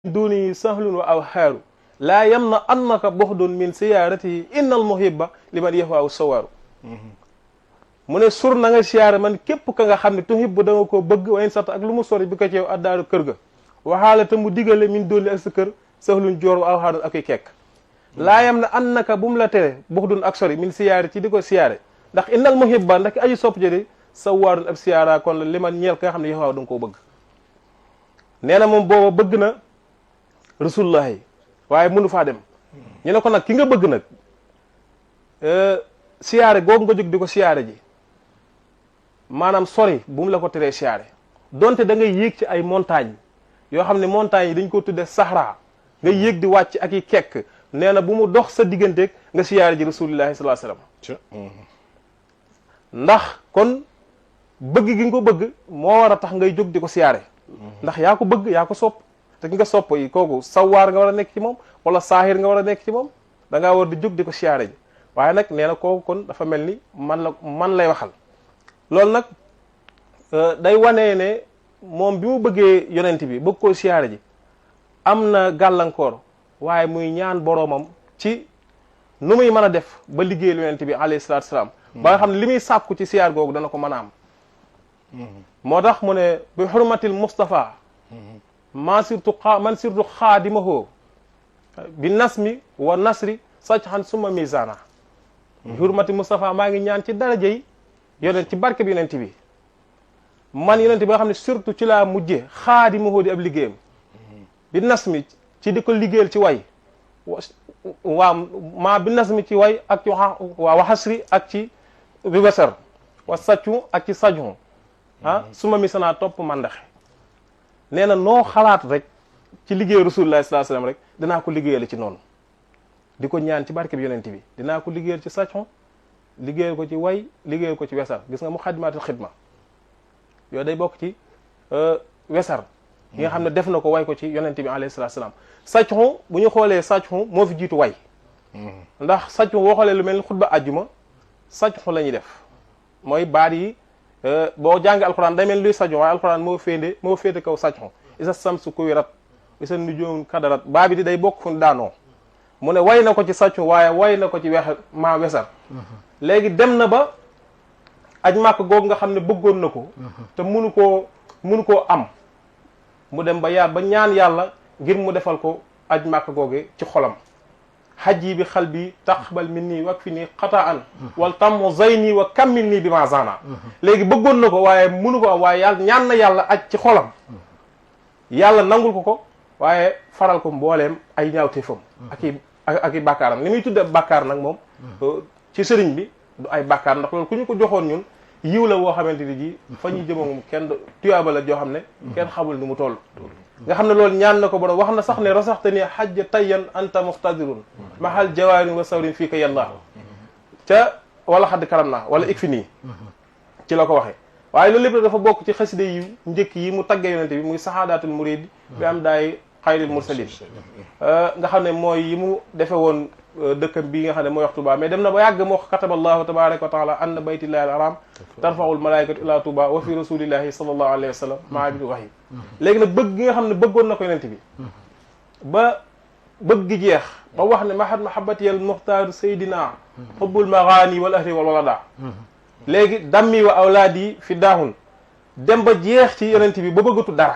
duni sahlun wa aw xaaru laa yam na annaka buxdun min siyaaratihi innal muhibba liman yahwaahu sawaaru mu ne sur na nga siyaare man képp ka nga xam ne tuhibbu da nga koo bëgg wayen sat ak lu mu sori bi ko ci yow addaaru kër ga waxaala te mu digale min duni ak sa kër sahlun joor wa aw xaaru ak i kekk laa yam na annaka bu mu la tere buxdun ak sori min siyaare ci di ko siyaare ndax innal muhibba ndax aji sopp jëde sawaarun ab siyaara kon la liman ñeel ka nga xam ne yahwaahu da nga koo bëgg nee na moom booba bëgg na rasulullahi waaye mënu faa dem ñu ne ko nag ki nga bëgg nag siyaare googu nga jóg di ko siyaare ji maanaam sori bu mu la ko teree siyaare donte da ngay yéeg ci ay montagne yoo xam ne montagnes yi dañ ko tudde sahra nga yéeg di wàcc ak i kekk nee na bu mu dox sa digganteeg nga siyaare ji rasulullahi sallallahu alayhi wasallam ndax kon bëgg gi nga ko bëgg moo war a tax ngay jóg di ko siyaare ndax yaa ko bëgg yaa ko sopp te ki nga sopp yi kooku sawaar nga war a nekk ci moom wala saahir nga war a nekk ci moom da ngaa war di jóg di ko siyaare ji waaye nag nee na kooku kon dafa mel ni man lay waxal loolu nag day wanee ne moom bi mu bëggee yonent bi bëgg koo siyaare ji am na gàllankoor waaye muy ñaan boroomam ci nu muy mën a def ba liggéey yonent bi alayhi salaatu salaam ba nga xam ne li muy sàkku ci siyaar googu dana ko mën a am moo tax mu ne bi xurmatil Mustafa man surtout xaadimahoo bi nasmi wa nasri sacxan suma misana bi xurmatil Mustafa maa ngi ñaan ci daraja yi yonent ci barke bi yonent bi man yonent bi nga xam ne surtout ci laa mujje xaadimahoo di ab liggéeyam bi nasmi ci di ko liggéeyal ci way waa maa bi nasmi ci way ak ci waa waxasri ak ci bi wesar wa saccu ak ci sajhu suma misanaa topp mandaxe nee na noo xalaat rek ci liggéey rasulullah sallallahu alayhi wasallam rek dinaa ko liggéeyal ci noonu di ko ñaan ci barke bi yonent bi dinaa ko liggéeyal ci saccu liggéeyal ko ci way liggéeyal ko ci wesar gis nga muxaddimaatul xidma yooyu day bokk ci wesar yi nga xam ne def na ko way ko ci yonent bi alayhi salatu wasalam saccu bu ñu xoolee saccu moo fi jiitu way ndax saccu boo xoolee lu mel ni xutba ajjuma saccu la ñuy def mooy baat yi boo jàngi alxuraan day mel luy saccu waaye alxuraan moo féete kaw saccu isa samsu kuwirat isa nujuum kadarat baa bi di day bokk fu daanoo mu ne way na ko ci saccu waaye way na ko ci maa wesar léegi dem na ba aj màkk googu nga xam ne bëggoon na ko te munu koo am mu dem ba ba ñaan yàlla ngir mu defal ko aj màkk googe ci xolam xajji bi xal bi taqbal min nii wak fi nii xataan wal tammu zayni wa kammil nii bi ma zana léegi bëggoon na ko waaye munu ko am waaye yàlla ñaan na yàlla aj ci xolam yàlla nangul ko waaye faral ko mbooleem ay ñaawteefam ak i bàkkaaram li muy tudde bàkkaar nag moom ci sëriñ bi du ay bàkkaar ndax loolu ku ñu ko joxoon ñun yiw la woo xamante ni ji fa ñuy jëma moom kenn tuyaaba la joo xam ne kenn xamul ni mu toll nga xam ne loolu ñaan na ko borom wax na sax ne rasaxte ni xajja tayyan anta muxtadirun mahal jawaarin wa sawrin fii ka yàlla ca wala xadd karam naa wala ik fi nii ci la ko waxee waaye loolu lépp dafa bokk ci xaside yi njëkk yi mu tagge yonente bi muy saxaadatul murid bi am daay xayril mursalin nga xam ne mooy yi mu defe woon dëkkam bii nga xam ne mooy wax Touba mais dem na ba yàgg moo kataballahu tabaraka wa taala anna baytillahi al haram tarfaul malaikatu ila Touba wa fi rasulillahi sallallahu alayhi wa sallam maa bi wax yi léegi nag bëgg gi nga xam ne bëggoon na ko yonent bi ba bëgg gi jeex ba wax ne mahad mahabatiyal muxtaar saydina xubbul maghani wal ahli wal walada léegi dammi wa awlaadi fi daahun dem ba jeex ci yonent bi ba bëggatul dara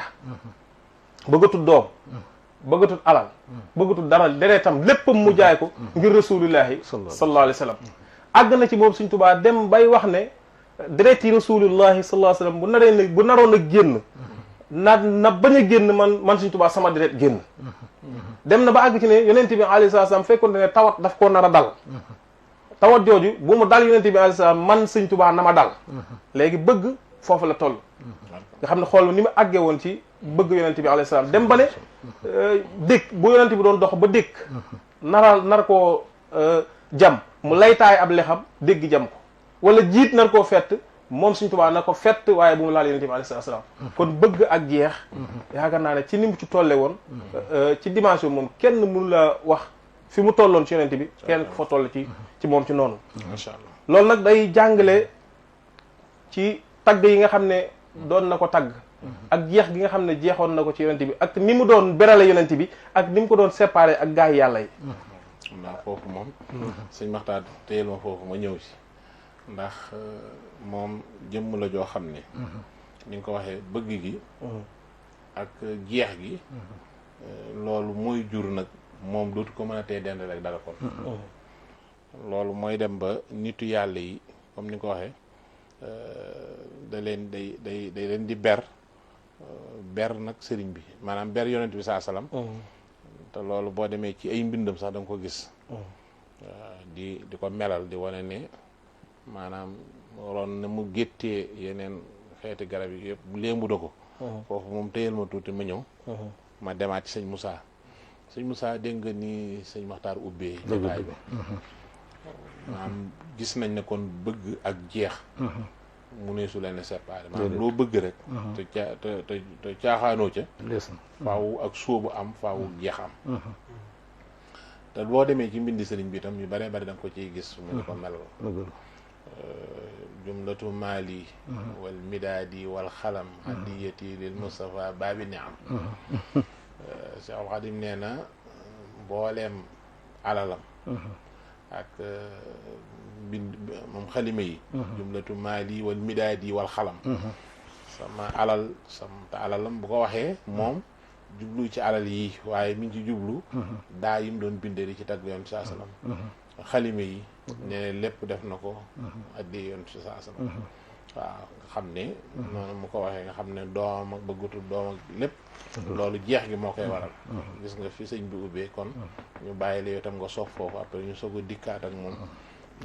bëggatul doom bëggatul alal bëggatul dara deretam léppam mu jaay ko ngir rasulillahi sallallahu alayhi wa sallam àgg na ci moom Sëriñ Tuubaa dem bay wax ne dereti rasulillahi sallallahu alayhi wa sallam bu naroon a génn na bañ a génn man Sëriñ Tuubaa sama deret génn dem na ba àgg ci ne yonent bi alayhi salaam fekkoon ne tawat daf koo nar a dal tawat jooju bu mu dal yonent bi alayhi salaam man Sëriñ Tuubaa na ma dal léegi bëgg foofu la toll nga xam ne xool ni mu àggee woon ci bëgg yonent bi alayhi salaam dem ba ne dëkk bu yonent bi doon dox ba dëkk nar koo jam mu laytaay ab lexam dégg jam ko wala jiit nar koo fett moom Sëriñ Tuubaa na ko fett waaye bu mu laal yonent bi alayhi salaam kon bëgg ak jeex yaakaar naa ne ci ni mu ci tolle woon ci dimension moom kenn mënu la wax fi mu tolloon ci yonent bi kenn ku fa toll ci moom ci noonu macha allah loolu nag day jàngale ci tagg yi nga xam ne doon na ko tagg ak jeex gi nga xam ne jeexoon na ko ci yonent bi ak ni mu doon berale yonent bi ak ni mu ko doon séparé ak gaay yàlla yi. xam naa foofu moom sëñ Maxtaar téyel ma foofu ma ñëw si ndax moom jëmm la joo xam ne ni nga ko waxee bëgg gi ak jeex gi loolu mooy jur nag moom dootu ko mën a tee dend rek dara kon loolu mooy dem ba nitu yàlla yi comme ni nga ko waxee da leen day leen di ber nag sëriñ bi maanaam ber yonent bi saa salaam te loolu boo demee ci ay mbindam sax da nga ko gis di ko melal di wane ne maanaam waroon na mu géttee yeneen xeeti garab yi yëpp léembu da ko foofu moom téyel ma tuuti ma ñëw ma demaat ci sëñ Moussa dégg nga ni sëñ Maxtaar ubbee jotaay bi maanaam gis nañ ne kon bëgg ak jeex mu ne su leen a séparé maanaam loo bëgg rek te caaxaanoo ca faaw ak sóobu am faaw jeex am te boo demee ci mbindi sëriñ bi itam yu bare bari da nga ko ciy gis mu ne ko melal jumlatu maali wal midaadi wal xalam hadiyati lil Mustafa baabi ni am Cheikh Khadim nee na mbooleem alalam ak bind moom xalima yi jumlatu maali wal midaadi wal xalam sama alal te alalam bu ko waxee moom jublu ci alal yi waaye mi ngi ci jublu daa yim doon bindee di ci tagg yoon saa salaam xalima yi nee lépp def na ko addi yoon si saa salaam waaw nga xam ne noonu mu ko waxee nga xam ne doom ak bëggutul doom ak lépp loolu jeex gi moo koy waral gis nga fi sëñ bi ubbee kon ñu bàyyi la yow tam nga sof foofu après ñu soog a dikkaat ak moom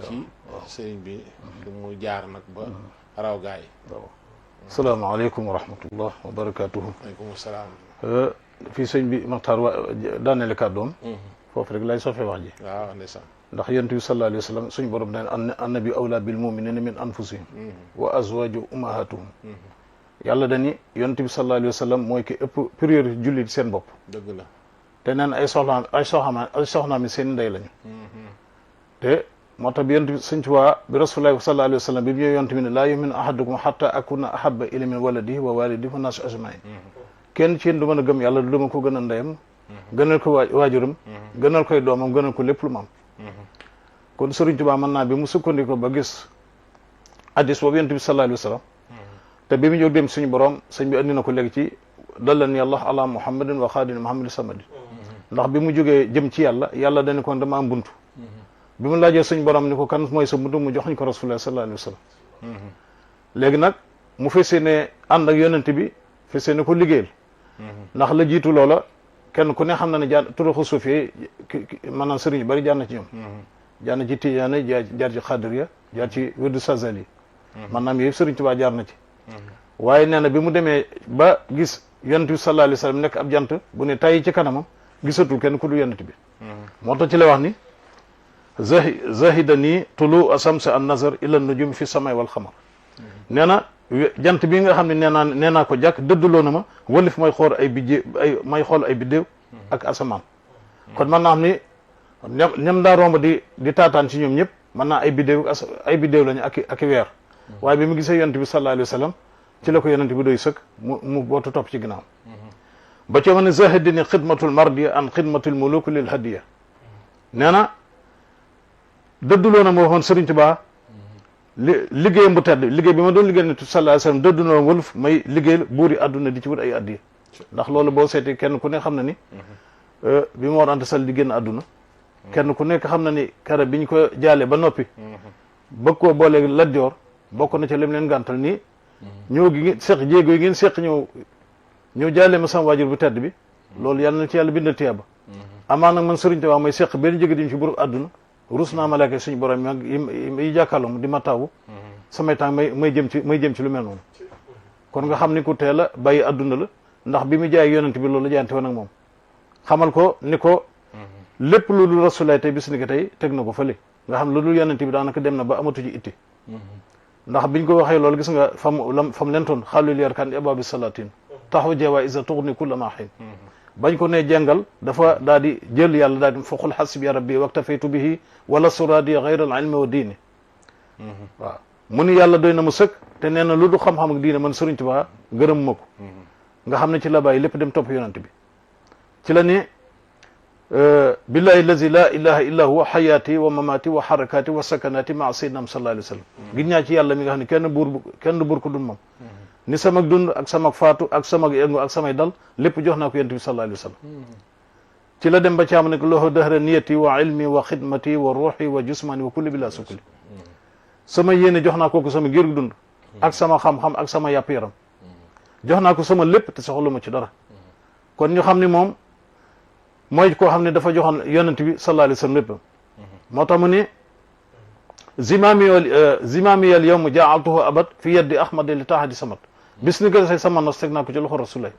ci sëriñ bi fi mu jaar nag ba raw gaay asalaamaaleykum wa rahmatullah wa barakatuhu aleykum salaam fii sëñ bi Maxtaar daanele kàddoom foofu rek lay sofee wax ji waaw ndeysaan ndax yonent bi sallallahu alayhi wa sallam suñ borom ne annabi awla bil muminina min anfusihim wa azwaju ummahatuhum yàlla dani yonent bi sallallahu alayhi wa sallam mooy ki ëpp priorité jullit seen bopp dëgg la te neen ay soxnaam yi seen ndey lañu te moo tax bi yonent bi sëñ Tuubaa bi rasulullahi sallallahu alayhi wa sallam bi mu ñëw yonent bi ne laa yuminu ahadukum hatta akuna ahabba ilayhi min waladihi wa walidihi wa naasi ajmain kenn ci yéen du mën a gëm yàlla du ma ko gën a ndeyam gënal ko waajuram gënal koy doomam gënal ko lépp lu mu am kon Sëriñ Tuubaa mën naa bi mu sukkandiko ba gis hadiis boobu yonent bi sallallahu alayhi wa sallam te bi mu jóg dem suñu borom sëñ bi andi na ko léegi ci dallani Allah ala muhammadin wa xaadini muhammadin samadin ndax bi mu jógee jëm ci yàlla dañu ko dama am buntu bi mu laajee suñ borom ni ko kan mooy sa buntu mu jox ñu ko rasulullah sallallahu alayhi wa sallam léegi nag mu fessee ne ànd ak yonent bi fessee ne ko liggéeyal ndax la jiitu loola kenn ku ne xam na ne jaar turuxu suufee maanaam sëriñ bari jaar na ci ñoom jaar na ci tijaane jaar ci xadiriya jaar ci wirdu sazali maanaam yooyu sëriñ Tuubaa jaar na ci waaye nee na bi mu demee ba gis yonent bi sallallahu alayhi wa sallam nekk ab jant bu ne tàyyi ci kanamam gisatul kenn ku du yonent bi moo tax ci lay wax ni zahida nii tulu asamsa an nazar ila nujum fi samay wal xamar nee na jant bi nga xam ne nee naa ko jàkk dëdduloo na ma walif may xool may xool ay biddéew ak asamaan kon mën naa xam ni ñam daa romb di taataan ci ñoom ñëpp mën naa ay biddéew lañu ak weer waaye bi mu gisee yonent bi sallallahu alayhi wa sallam ci la ko yonent bi doy sëkk mu bootu topp ci ginnaaw ba coo ma ne zahidini xidmatul mardiya an xidmatul muluk lil hadiya nee na dëdduloo na ma waxoon Sëriñ Tuubaa liggéeyam bu tedd liggéey bi ma doon liggéey ne sallallahu alayhi wa sallam dëdduloo na wëluf may liggéeyal buuri àdduna di ci wut ay addiya ndax loolu boo seetee kenn ku ne xam na ni bi ma war anta sal di génn àdduna kenn ku nekk xam na ni kara biñ ko jaale ba noppi bëgg koo boolee Lat Joor bokk na ca lim leen gàntal nii ñëw gi ngeen seq jéego yi ngeen seq ñëw jaale ma sama waajur bu tedd bi loolu yàlla na ci yàlla bindal tiyaaba amaa nag man Sëriñ Tuubaa may seq benn jóge diñ ci buru àdduna rus naa malaaka suñu borom yi jàkkaarloo di ma tawu samay tànk may jëm ci lu mel noonu kon nga xam ni ku teel a bàyyi àdduna la ndax bi mu jaay yonent bi loolu la jaayante woon ak moom xamal ko ni ko lépp lu dul rasulaay tey bis ni ko tey teg na ko fële nga xam lu dul yonent bi daanaka dem na ba amatu ci itti ndax biñ ko waxee loolu gis nga fam lentoon xaalul yarkan ababi salatin taxaw jeewaa isa tuxni kulla ma xin bañ ko ne jàngal dafa daal di jël yàlla daal di foqul xasbi ya rabbi waktafaytu bihi wala suradi gayra al ilmi wa diini waaw mu ni yàlla doy na mu sëkk te nee na lu du xam-xam ak diine man Sëriñ Tuubaa gërëm ma ko nga xam ne ci la bàyyi lépp dem topp yonent bi ci la ni billahi allazi la ilaha illa huwa xayaati wa mamaati wa xarakaati wa sakanaati maa sayyidina sallallahu alayhi wa sallam gis ñaa ci yàlla mi nga xam ne kenn du buur ko dun moom ni sama dund ak sama faatu ak sama yëngu ak samay dal lépp jox naa ko yonent bi sallallahu alayhi wa sallam ci la dem ba ci am ne ko loxo dëhra niyati wa ilmi wa xidmati wa ruuxi wa jusmani wa kulli bila sukli sama yéene jox naa kooku sama ngir dund ak sama xam-xam ak sama yàpp yaram jox naa ko sama lépp te soxla ma ci dara kon ñu xam ni moom mooy koo xam ne dafa joxoon yonent bi sallallahu alayhi wa sallam lépp moo tax mu ni zimaami al yawm jaaltuhu abad fi yaddi ahmad li taahadi samat bis ni ko say sama nos teg naa ko ci loxo rasulay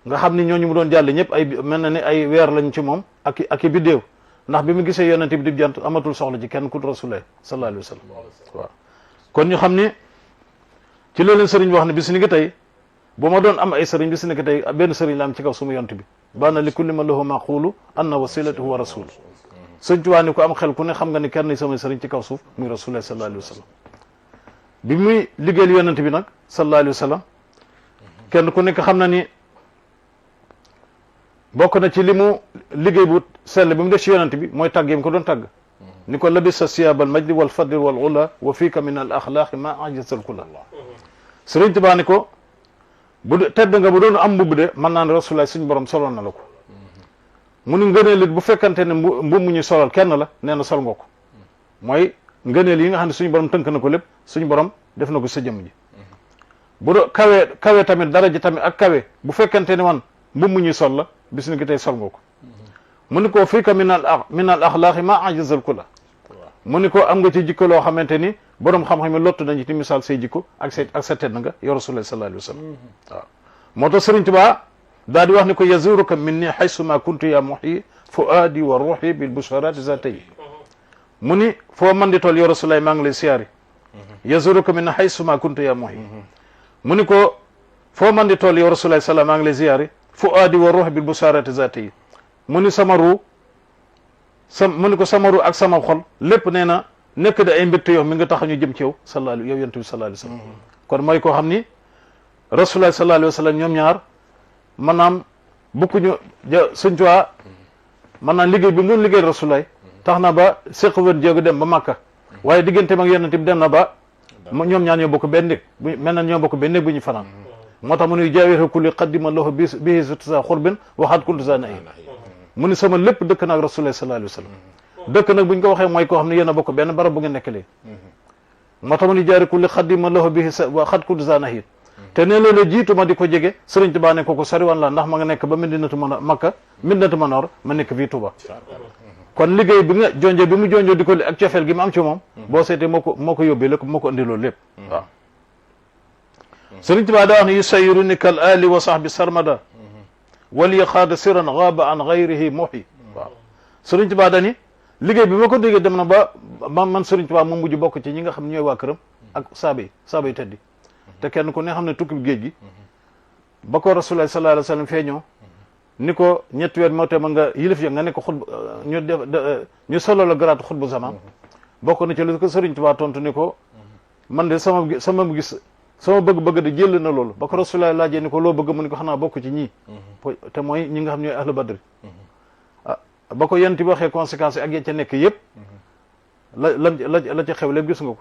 nga xam ni ñooñu mu doon jàlle ñëpp ay mel na ni ay weer lañ ci moom ak i biddéew ndax bi mu gisee yonent bi di jant amatul soxla ci kenn ku rasulay sallallahu alayhi wa sallam waaw kon ñu xam ni ci loolu leen sëriñ bi wax ne bis ni ki tey bu ma doon am ay sëriñ bis ni ki tey benn sëriñ la am ci kaw suma yonent bi baana li kulli man lahu maqulu anna wasilatuhu wa rasul sëñ Tuubaa ni ko am xel ku ne xam nga ni kenn sama sëriñ ci kaw suuf muy rasulullah sallallahu alayhi wa sallam bi muy liggéeyal yonent bi nag sallallahu alayhi wa sallam kenn ku nekk xam na ni bokk na ci li mu liggéey bu sell bi mu def ci yonent bi mooy tàgg yi mu ko doon tàgg ni ko labisa siyabal majdi wal fadli wal ula wa fika min al axlaaqi ma ajasal kula sëriñ Tuubaa ni ko bu tedd nga bu doon am mbubb de mën naa ne rasulullah suñu borom solal na la ko mu ni ngëneel it bu fekkante ne mbubb mu ñu solal kenn la nee na sol nga ko mooy ngëneel yi nga xam ne suñu borom tënk na ko lépp suñu borom def na ko sa jëmm ji bu do kawe tamit daraja tamit ak kawe bu fekkante ne man mbubb mu ñuy sol la bis ni ki tey sol nga ko mu ni ko fii ka min al axlaaqi ma ajazal kula mu ni ko am nga ci jikko loo xamante ni borom xam-xam yi lottu nañu ci misaal say jikko ak sa tedd nga yow rasulullah sallallahu alayhi wa sallam waaw moo tax Sëriñ Tuubaa daal di wax ni ko yazuruka min ni haysuma kuntu ya muhyi fuaadi wa ruuxi bil busharati zatay mu ni foo man di toll yow rasulullah maa ngi lay siyaari yazuruka min ni haysuma kuntu ya muhyi mu ni ko foo man di toll yow rasulullah sallam maa ngi lay siyaari fuaadi wa ruuxi bil busharati zatay mu ni sama ruu mu ni ko sama ruu ak sama xol lépp nee na nekk de ay mbégte yoo mi nga tax ñu jëm ci yow sallallahu yow yonent bi sallallahu alayhi wa sallam kon mooy koo xam ni rasulullah sallallahu alayhi wa sallam ñoom ñaar maanaam bukkuñu Sëñ Tuubaa maanaam liggéey bi mu doon liggéey rasulullah tax na ba séq wén jéegu dem ba Màkka waaye digganteem ak yonent bi dem na ba ñoom ñaar ñoo bokk benn néeg mel na ñoo bokk benn néeg bu ñu fanaan moo tax mu nuy jaawiru kulli qaddima lahu bihi sa xurbin waxaat kuntu sa nayi mu ni sama lépp dëkk na ak rasulullah sallallahu alayhi wa sallam dëkk nag bu ñu ko waxee mooy koo xam ne yéen a bokk benn barab bu ngeen nekk léegi moo tax mu ni jaari kulli qaddima lahu bihi sa waxaat kuntu sa nayi te ne loolu jiitu ma di ko jege Sëriñ Tuubaa ne ko ko soriwan la ndax ma nga nekk ba Madinatu Makka Madinatu Manoor ma nekk fii Tuuba kon liggéey bi nga jonjee bi mu jonjoo di ko ak cofeel gi mu am ci moom boo seetee moo ko yóbbee la moo ko indi loolu lépp waaw Sëriñ Tuubaa daa wax ne yusayiru ni kal ali wa sahbi sarmada wal yaqaada siran gaaba an gayrihi muhi waaw Sëriñ Tuubaa dani liggéey bi ma ko déggee dem na ba man Sëriñ Tuubaa mu mujj bokk ci ñi nga xam ñooy waa këram ak saaba yi teddi te kenn ku ne xam ne tukki géej gi ba ko rasulullah sallallahu alayhi wa sallam feeñoo ni ko ñetti weer moo te mën nga yilif ya nga ne ko xutb ñu solo la garaatu xutbu zaman bokk na ci lu ko Sëriñ Tuubaa tontu ni ko man de sama bëgg-bëgg de jël na loolu ba ko rasulullah laajee ni ko loo bëgg mu ni ko xanaa bokk ci ñii te mooy ñi nga xam ñooy ahlu badri ba ko yent bi waxee conséquences yi ak ya ca nekk yëpp la ca xew lépp gis nga ko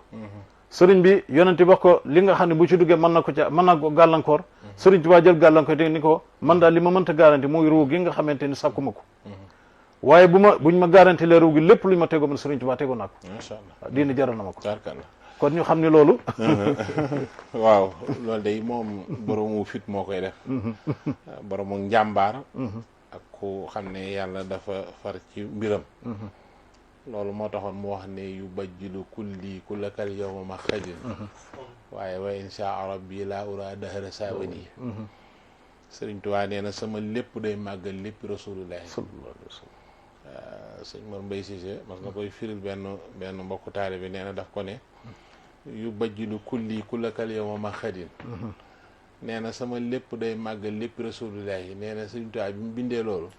sëriñ bi yonent bi wax ko li nga xam ne bu ci duggee mën na ko gàllankoor Sëriñ Tuubaa jël gàllankoor te ni ko man daal li ma mënta garanti muy ruu gi nga xamante ni sàkkuma ko waaye buñ ma garanti le ruu gi lépp luñ ma tegoo man Sëriñ Tuubaa tegoo naa ko macha allah diine jaral na ma ko kon ñu xam ne loolu waaw loolu day moom boroomu fit moo koy def boroomu njàmbaar ak ku xam ne yàlla dafa far ci mbiram loolu moo taxoon mu wax ne yu bajjilu kulli kullakal yawma ma xajin waaye wa insha rabbi laa ura dahra saabani Sëriñ Tuubaa nee na sama lépp day màggal lépp rasulullahi sallallahu alayhi wa sallam sëñ Mor Mbay Cissé mas na koy firil benn mbokku taale bi nee na daf ko ne yu bajjilu kulli kullakal yawma ma xajin nee na sama lépp day màggal lépp rasulullahi nee na Sëriñ Tuubaa bi mu bindee loolu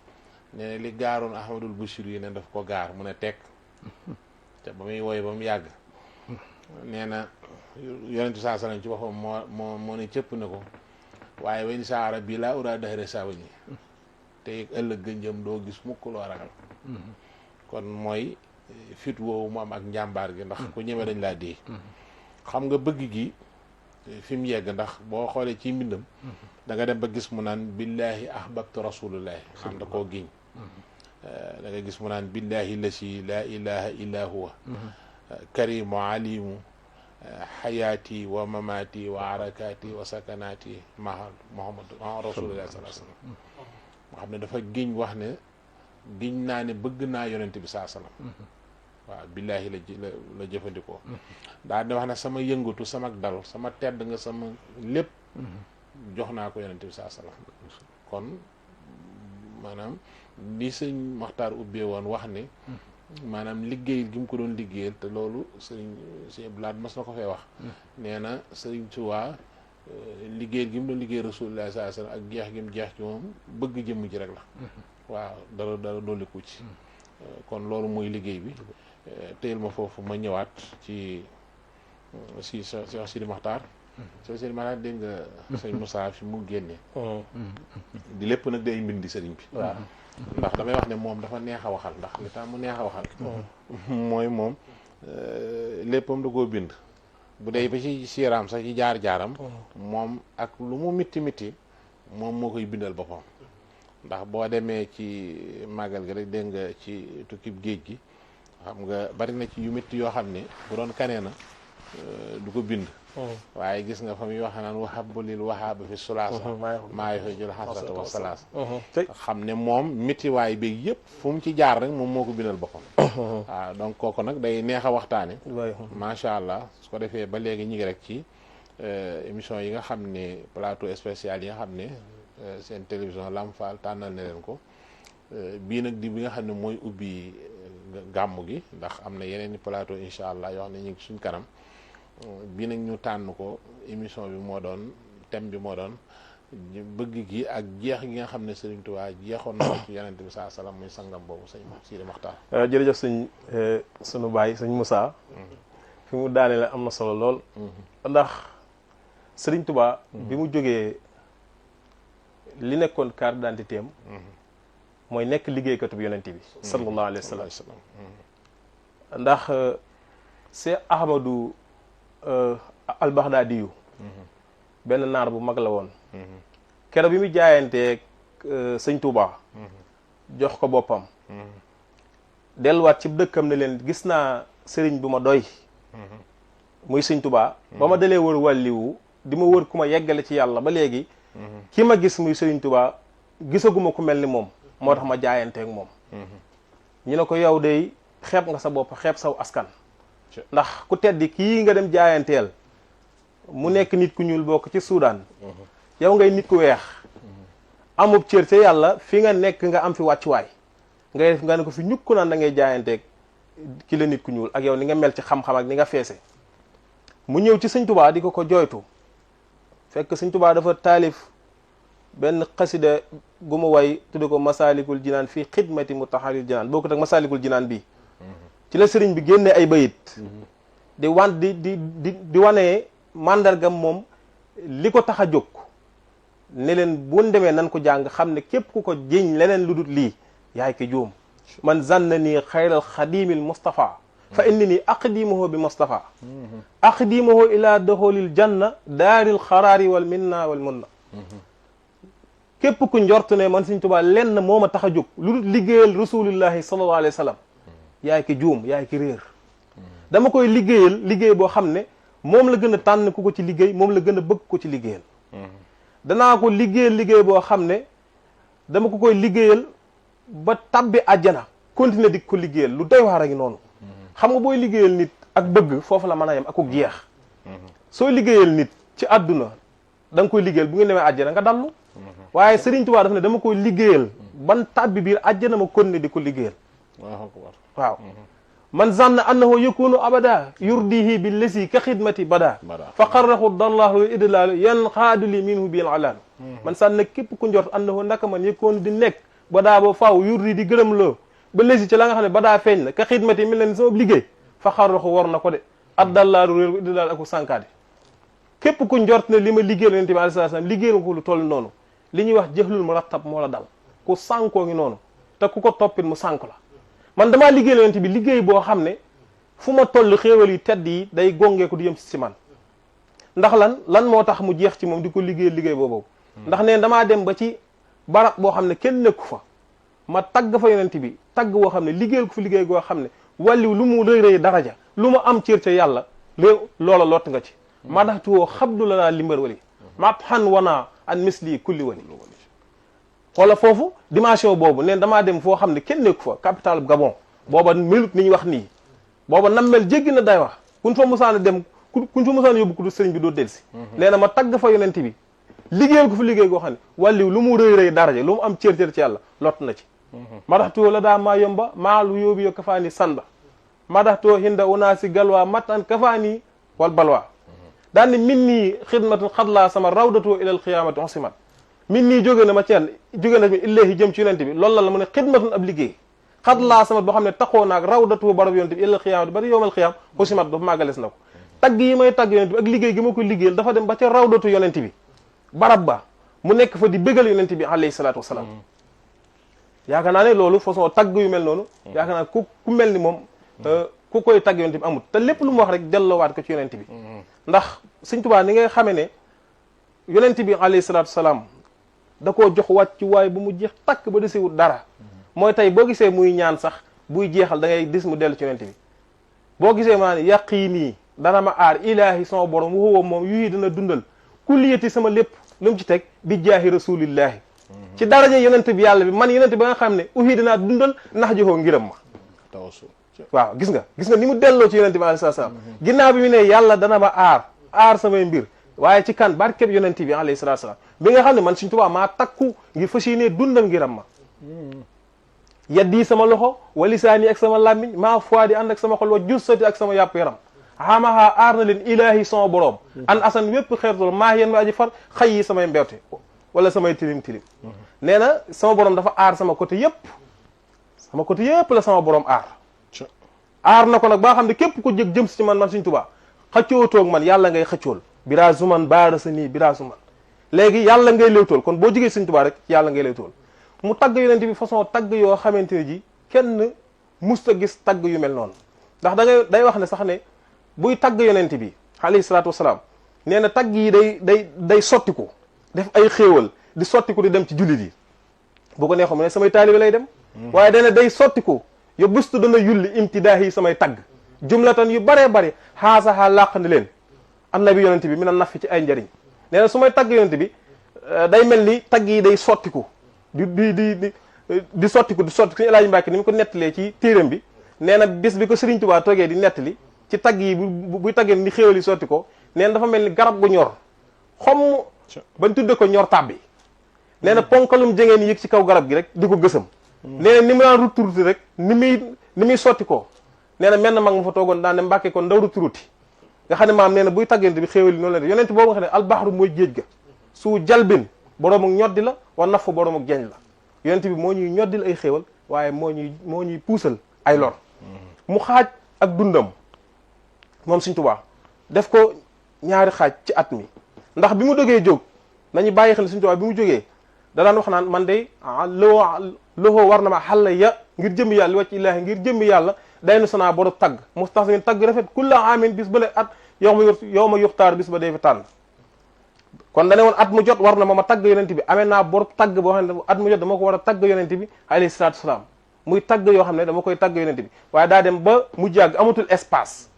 nee na li gaaroon Ahmadul Bachir yi ne daf ko gaar mu ne tekk te ba muy woy ba mu yàgg nee na yonent saa salaam ci waxam moo ne cëpp na ko waaye wen saara bii laa uraa daxare saa wañi te ëllëg gënjëm doo gis mukk loo ragal kon mooy fit woowu mu am ak njàmbaar gi ndax ku ñëwee dañ laa dee xam nga bëgg gi fi mu yegg ndax boo xoolee ci mbindam da nga dem ba gis mu naan billahi ahbabtu rasulullahi xam da koo giñ da nga gis mu naan billahi lasi laa ilaha illa huwa karimu alimu xayaati wa mamaati wa arakaati wa sakanaati maa muhammadu rasulullah sallallahu alayhi wasallam moo xam ne dafa giñ wax ne giñ naa ne bëgg naa yonent bi saa sallam waaw billaahi la jëfandikoo daal di wax ne sama yëngatu sama dal sama tedd nga sama lépp jox naa ko yonent bi saa sallam kon maanaam li sëñ Maxtaar ubbee woon wax ne maanaam liggéey gi mu ko doon liggéeyal te loolu sëñ Blaat mas na ko fee wax nee na sëriñ Tuubaa liggéeyal gi mu doon liggéey Rasulullah sallallahu alayhi wasallam ak jeex gi mu jeex ci moom bëgg jëmm ji rek la waaw dara dolliku ci kon loolu mooy liggéey bi téyel ma foofu ma ñëwaat ci Cheikh Sidi Maxtaar Cheikh Sidi Maxtaar dégg nga sëñ Moussa fi mu génnee di lépp nag day mbindi sëriñ bi waaw ndax damay wax ne moom dafa neex a waxal ndax li tax mu neex a waxal mooy moom léppam da koo bind bu dee ba ci siiraam sax ci jaar-jaaram moom ak lu mu mitti moom moo koy bindal boppam ndax boo demee ci màggal gi rek dégg nga ci tukkib géej gi xam nga bari na ci yu métti yoo xam ne bu doon kanee na du ko bind waaye gis nga fa muy wax naan wahabulil wahaba fi sulaasa maa yuhijul hasrata wa salaasa xam ne moom méttiwaay bi yëpp fu mu ci jaar rek moom moo ko bindal boppam waaw donc kooku nag day neex a waxtaane macha allah su ko defee ba léegi ñi ngi rek ci émission yi nga xam ne plateau spécial yi nga xam ne seen télévision Lamp Fall tànnal na leen ko bii nag di bi nga xam ne mooy ubbi gàmmu gi ndax am na yeneen i plateau incha allah yoo xam ne ñu ngi suñ kanam bii nag ñu tànn ko émission bi moo doon thème bi moo doon bëgg gi ak jeex gi nga xam ne Sëriñ Tuubaa jeexoon na ci Yonent bi saa salaam muy sangam boobu sëñ Sidi Maxtaar. jërëjëf sunu baay sëñ Moussa. fi mu daane la am na solo lool. ndax Sëriñ Tuubaa bi mu jógee li nekkoon carte d'identité am mooy nekk liggéeykatu bi Yonent bi sallallahu alayhi wa sallam ndax Seex Ahmadu al-Baghdadi yu benn naar bu mag la woon keroog bi mu jaayantee sëñ Touba jox ko boppam delluwaat ci dëkkam ne leen gis naa sëriñ bu ma doy muy sëñ Touba ba ma dalee wër wàlliwu di ma wër ku ma yeggale ci yàlla ba léegi ki ma gis muy sëriñ Touba gisaguma ku mel ni moom moo tax ma jaayanteek moom ñu ne ko yow day xeeb nga sa bopp xeeb saw askan ndax ku teddi kii nga dem jaayanteel mu nekk nit ku ñuul bokk ci Soudan yow ngay nit ku weex amub cër ca yàlla fi nga nekk nga am fi wàccuwaay ngay def nga ne ko fi ñukku naan da ngay jaayanteeg ki la nit ku ñuul ak yow ni nga mel ci xam-xam ak ni nga feese mu ñëw ci sëñ Tubaa di ko jooytu fekk sëñ Tubaa dafa taalif benn xasida gu mu way tudde ko Masaalikul Jinaan fii xidmati mutaharril jinaan bokkut ak Masaalikul Jinaan bii ci la sëriñ bi génne ay bayit di wanee màndargam moom li ko tax a jóg ne leen buñ demee nan ko jàng xam ne képp ku ko jiñ leneen lu dul lii yaay ki juum man zanna nii xayral xadimil Mustafa fa inni nii aqdimuhu bi Mustafa aqdimuhu ila doxolil janna daaril xaraari wal minna wal munna képp ku njort ne man Sëriñ Tuubaa lenn moo ma tax a jóg lu dul liggéeyal rasulillahi sallallahu alayhi wa sallam yaay ki juum yaay ki réer dama koy liggéeyal liggéey boo xam ne moom la gën a tànn ku ko ci liggéey moom la gën a bëgg ko ci liggéeyal danaa ko liggéeyal liggéey boo xam ne dama ko koy liggéeyal ba tabbi àjjana continuer di ko liggéeyal lu doy waar a ngi noonu xam nga booy liggéeyal nit ak bëgg foofu la mën a yem ak jeex soo liggéeyal nit ci àdduna da nga koy liggéeyal bu ngeen demee àjjana nga dallu waaye Sëriñ Tuubaa daf ne dama koy liggéeyal ban tabbi biir àjjana ma continuer di ko liggéeyal waaw man zanna annahu yakunu abada yurdihi bi lesi ka xidmati bada fa qarrahu dallahu idlaalu yan xaadu li minhu bil alaal man sànn képp ku njort annahu ndaka man yakunu di nekk badaa ba faaw yurdi di gërëm loo ba lesi ci la nga xam ne badaa feeñ na ka xidmati mi leen sama liggéey fa qarrahu war na ko de addallaaru réer iddi daal aku sànkaati képp ku njort ne li ma liggéeyal yonent bi alayhi salaam liggéeyal nga ko lu toll noonu li ñuy wax jëxlul mu rattab moo la dal ku sànkoo ngi noonu te ku ko toppit mu sànk la man damaa liggéeyal yonent bi liggéey boo xam ne fu ma toll xéewal yi tedd yi day gongeeku di yëm si man ndax lan moo tax mu jeex ci moom di ko liggéey boobu ndax neen damaa dem ba ci barab boo xam ne kenn nekku fa ma tagg fa yonent bi tagg boo xam ne liggéeyal ko fa liggéey goo xam ne wàlliw lu mu rëy rëy daraja lu mu am cër ca yàlla loola lott nga ci ma dax tuwoo xabdu la laa limbar wali mat xan wanaa an misli kulli wali xoola foofu dimension boobu neen damaa dem foo xam ne kenn nekku fa capital Gabon booba melut ni ñu wax nii booba nammel jéggi na day wax kuñ fa musaana dem kuñ fa musaana yóbbu ku du sëriñ bi doo delsi nee na ma tagg fa yonent bi liggéeyal ko fa liggéey goo xam ne wàlliw lu mu rëy rëy daraja lu mu am cër ci yàlla lott na ci madaxtoo la daa maa yomba maalu yóbbu yo kafaani sanda madaxtoo hinda unaasi galwaa matan kafaani wal balwaa daan ne min nii xidmatun xadlaa sama rawdatoo ilal xiyaamati osimat min nii jóge na ma ceen jóge na mi illahi jëm ci yonent bi loolu la mu ne xidmatun ab liggéey xadlaa sama boo xam ne taxoo naag rawdatoo barab yonent bi ilal xiyaamati bari yowmal xiyaam osimat dafa màggales na ko tagg yi may tagg yonent bi ak liggéey gi ma ko liggéeyal dafa dem ba ca rawdatu yonent bi barab ba mu nekk fa di bégal yonent bi alayhi salaatu wasalaam yaakaar naa ne loolu façon tagg yu mel noonu yaakaar naa ku mel ni moom ku koy tagg yonent bi amut te lépp lu mu wax rek delloowaat ko ci yonent bi ndax Sëñ Tuubaa ni ngay xamee ne yonent bi alayhi salaatu wasalaam da koo jox wàcc waaye bu mu jeex takk ba desewut dara mooy tey boo gisee muy ñaan sax buy jeexal da ngay dis mu dellu ci yonent bi boo gisee maa ne yaqiinii dana ma aar ilaahi sama borom waxuwa moom yuyi dana dundal kulliyati sama lépp lu mu ci teg bi jaahi rasulillahi ci daraja yonent bi yàlla bi man yonent ba nga xam ne uhi dinaa dundal nax joxoo ngiram ma waaw gis nga ni mu delloo ci yonent bi alayhi salaam ginnaaw bi mu ne yàlla dana ma aar samay mbir waaye ci kan barkeb yonent bi alayhi salaam bi nga xam ne man Sëñ Tuubaa maa takku ngir fas yéenee dundal ngiram ma yaddi sama loxo wa lisaani ak sama làmmiñ maa foi di ànd ak sama xol wa jussati ak sama yàpp yaram xamaha aar na leen ilaahi sama borom an asan wépp xeertol maa yéen ma aji far xëy yi samay mbewte wala samay tilim nee na sama borom dafa aar sama côté yëpp la sama borom aar na ko nag ba xam ne képp ko jëm si ci man Sëñ Tuubaa xëccootoog man yàlla ngay xëccool bira zuman baara sa nii bira zuman léegi yàlla ngay léewtool kon boo jigee Sëñ Tuubaa rek yàlla ngay léewtool mu tagg yonent bi façon tagg yoo xamante ne ji kenn musta gis tagg yu mel noonu ndax day wax ne sax ne buy tagg yonent bi alayhi salaatu wasalaam nee na tagg yi day sottiku def ay xéewal di sottiku di dem ci jullit yi bu ko neexoon mu ne samay taalibe lay dem waaye dana day sottiku yo bustu dana yulli imtidaahi samay tagg jumlatan yu baree bari xaasaxaa làq ni leen annabi yonent bi mi na nafi ci ay njëriñ nee na su may tagg yonent bi day mel ni tagg yi day sottiku di sottiku suñu Elaaji Mbàkke ni mu ko nettalee ci téeram bi nee na bis bi ko Sëriñ Tuubaa toogee di nettali ci tagg yi buy taggee ni xéewal yi sotti ko nee na dafa mel ni garab gu ñor xomm bañ tudde ko ñor tàbbi nee na ponkalum jegeen yëg ci kaw garab gi rek di ko gësam nee na ni mu daan ruturuti rek ni muy sotti ko nee na menn mag ma fa toogoon daan ne Mbàkke kon ndaw ruturuti nga xam ne maam nee na buy taggante bi xéewal yi noonu la de yonent boobu nga xam ne albaxru mooy géej ga su jalbin boroom ak ñoddi la wa naf boroom ak jeñ la yonent bi moo ñuy ñoddil ay xéewal waaye moo ñuy puusal ay lor mu xaaj ak dundam moom Sëñ Tuubaa def ko ñaari xaaj ci at mi ndax bi mu dogee jóg nañu bàyyi xel Sëñ Tuubaa bi mu jógee da daan wax naan man de loxoo war na ma xàlla ya ngir jëmmi yàlla li wàcc illaahi ngir jëmmi yàlla day nu sanaa borom tagg mu tax ngeen tagg rafet kulla amin bis ba le at yow ma yuxtaar bis ba dee fi tànn kon dane woon at mu jot war na ma tagg yonent bi amee naa borom tagg boo xam ne at mu jot dama ko war a tagg yonent bi alayhi salaatu wasalaam muy tagg yoo xam ne dama koy tagg yonent bi waaye daa dem ba mu jàgg amatul espace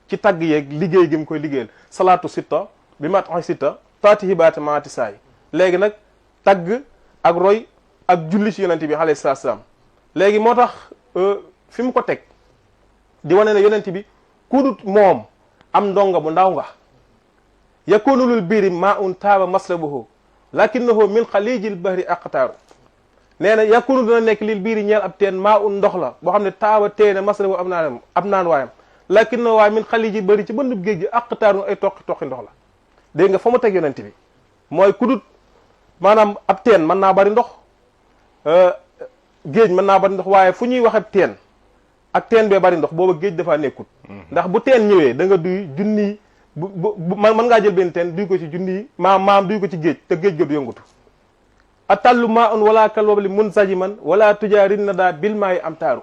ci tagg yeeg liggéey gi mu koy liggéeyal salaatu sitta bi mat oy sitta taati hibaati maati saay léegi nag tagg ak roy ak julli ci yonent bi alayhi salaatu wasalaam léegi moo tax fi mu ko teg di wane ne yonent bi kudut moom am ndonga bu ndaw nga yakunu lul biiri maa un taaba masrabuhu lakinnahu min xalijil bahri aqtaaru nee na yakunu dina nekk lil biiri ñeel ab teen maa un ndox la boo xam ne taaba teene masrabu ab naan waayam lakinnahu waaye min xalijil bahri ci bëndub géej gi aqtaaru ay toqi ndox la dégg nga fa mu teg yonent bi mooy kudut maanaam ab teen mën naa bari ndox géej mën naa bari ndox waaye fu ñuy wax ab teen ak teen bee bari ndox booba géej dafaa nekkut ndax bu teen ñëwee da nga duy junniy mën ngaa jël benn teen duy ko ci junniy maam duy ko ci géej te géej ga du yëngutu atallu maa un wala kal wabli munsajiman wala tujaarin na daa bil maa yi am taaru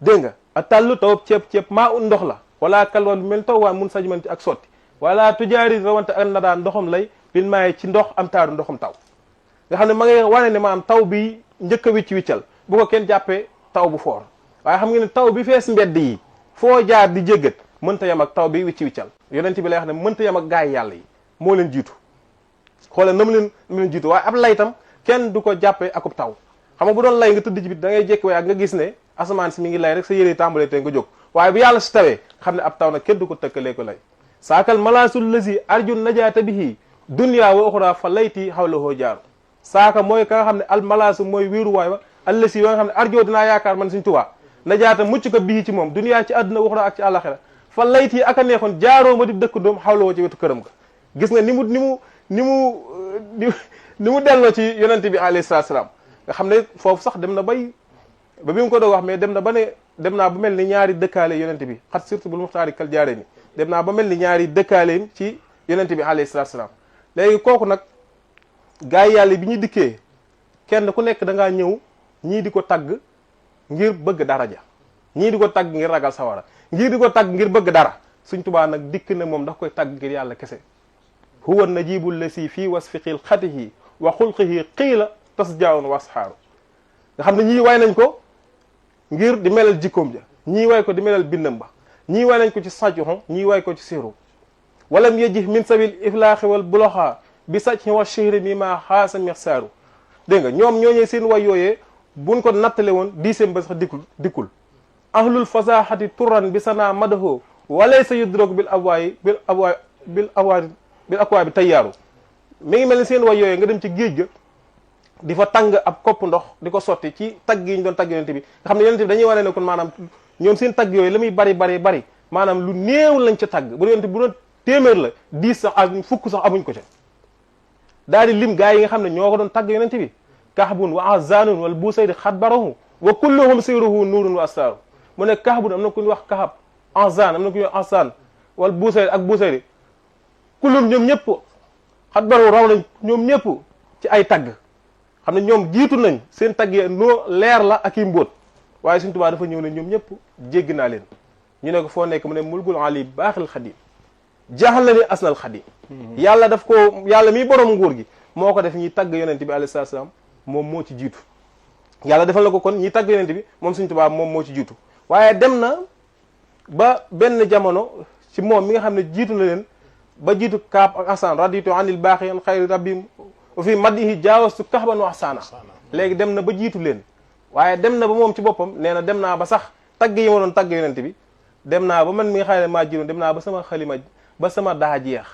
dégg nga atallu tawab ceeb maa un ndox la wala kal wabli mel taw waa munsajiman ci ak sotti wala tujaarin rawante ak na daa ndoxam lay bil maa yi ci ndox am taaru ndoxam taw nga xam ne ma ngay wane ne maanaam taw bi njëkk a wiccal bu ko kenn jàppee taw bu foor waaye xam nga ne taw bi fees mbedd yi foo jaar di jéggat mënta yem ak taw bi wiccal yonent bi lay wax ne mënta yem ak gaay yàlla yi moo leen jiitu xoolal na mu leen jiitu waaye ab lay tam kenn du ko jàppee akub taw xam nga bu doon lay nga tëdd ci bit da ngay jékki waaye ak nga gis ne asamaan si mi ngi lay rek sa yére tàmbalee te nga jóg waaye bu yàlla si tawee xam ne ab taw nag kenn du ko tëkkalee ko lay saakal malaasul lazi arjun najaata bihi dunya wa uxra fa layti xawlahoo jaaru saaka mooy ka nga xam ne al malaasu mooy wéeruwaay wa allasi wa nga xam ne arjoo dinaa yaakaar man Sëriñ Tuubaa najaata mucc ko bii ci moom dunya ci àdduna uxra ak ci àllaxira fa layti ak a neexoon jaaroo ma di dëkk doom xawlahoo ci wetu këram ga gis nga ni mu delloo ci yonente bi alayhi salaatu salaam nga xam ne foofu sax dem na bay ba bi mu ko doon wax mais dem na ba ne dem naa ba mel ni ñaari dëkkaale yonente bi xat surtout bul muxtaari kal jaare ni dem naa ba mel ni ñaari dëkkaaleem ci yonente bi alayhi salaatu salaam léegi kooku nag gaa yi yàlla bi ñu dikkee kenn ku nekk da ngaa ñëw ñii di ko tagg ngir bëgg daraja ñii di ko tagg ngir ragal sawara ñii di ko tagg ngir bëgg dara Sëriñ Tuubaa nag dikk ne moom daf koy tagg ngir yàlla kese huwa najibul lasi fii wasfiqil xatihi wa xulqihi qiila tasjaun wasxaaru nga xam ne ñii way nañ ko ngir di melal jikkoom ja ñii way ko di melal bindam ba ñii way nañ ko ci sajxu ñii way ko ci siru walam yejih min sabil iflaaxi wal buloxa bi sajxi wa chihri mi ma xaasa mixsaaru dégg nga ñoom ñooñee seen way yooyee buñ ko nattale woon dixième ba sax dikkul ahlul fasaxati turan bi sanaa madaho walay sa yudrog bil akwaa bi tayyaaru mi ngi mel ni seen way yooyee nga dem ci géej ga di fa tàng ab kopp ndox di ko sotti ci tagg yi ñu doon tagg yonente bi nga xam ne yonente bi dañuy wane ne kon maanaam ñoom seen tagg yooyu la muy bari maanaam lu néew lañ ca tagg bu yonente bu doon téeméer la 10 sax ak fukk sax amuñ ko ca daal di lim gaa yi nga xam ne ñoo ko doon tagg yonente bi kahbun wa azanun wal busayri xadbarahu wa kulluhum sayruhu nuurun wa astaaru mu ne kahbun am na ku ñu wax kahab azan am na ku ñu wax azan wal busayri ak busayri kullum ñoom ñëpp xadbarahu raw nañ ñoom ñëpp ci ay tagg xam ne ñoom jiitu nañ seen tagg yi noo leer la ak i mbóot waaye Sëriñ Tuubaa dafa ñëw ne ñoom ñëpp jéggi naa leen ñu ne ko foo nekk mu ne mulkul ali baaxil xadim jaaxal na ni asnal xadim yàlla daf ko yàlla miy borom nguur gi moo ko def ñiy tagg yonent bi alayhi salaatu salaam moom moo ci jiitu yàlla defal na ko kon ñiy tagg yonent bi moom Sëriñ Tuubaa moom moo ci jiitu waaye dem na ba benn jamono ci moom mi nga xam ne jiitu na leen ba jiitu kaab ak asan raditu anil baaxiyan xayri rabbim fi madihi jaawastu kahban wa ahsana léegi dem na ba jiitu leen waaye dem na ba moom ci boppam nee na dem naa ba sax tagg yi ma doon tagg yonent bi dem naa ba man mi nga xam ne maa jiroon dem naa ba sama xalima ba sama daa jeex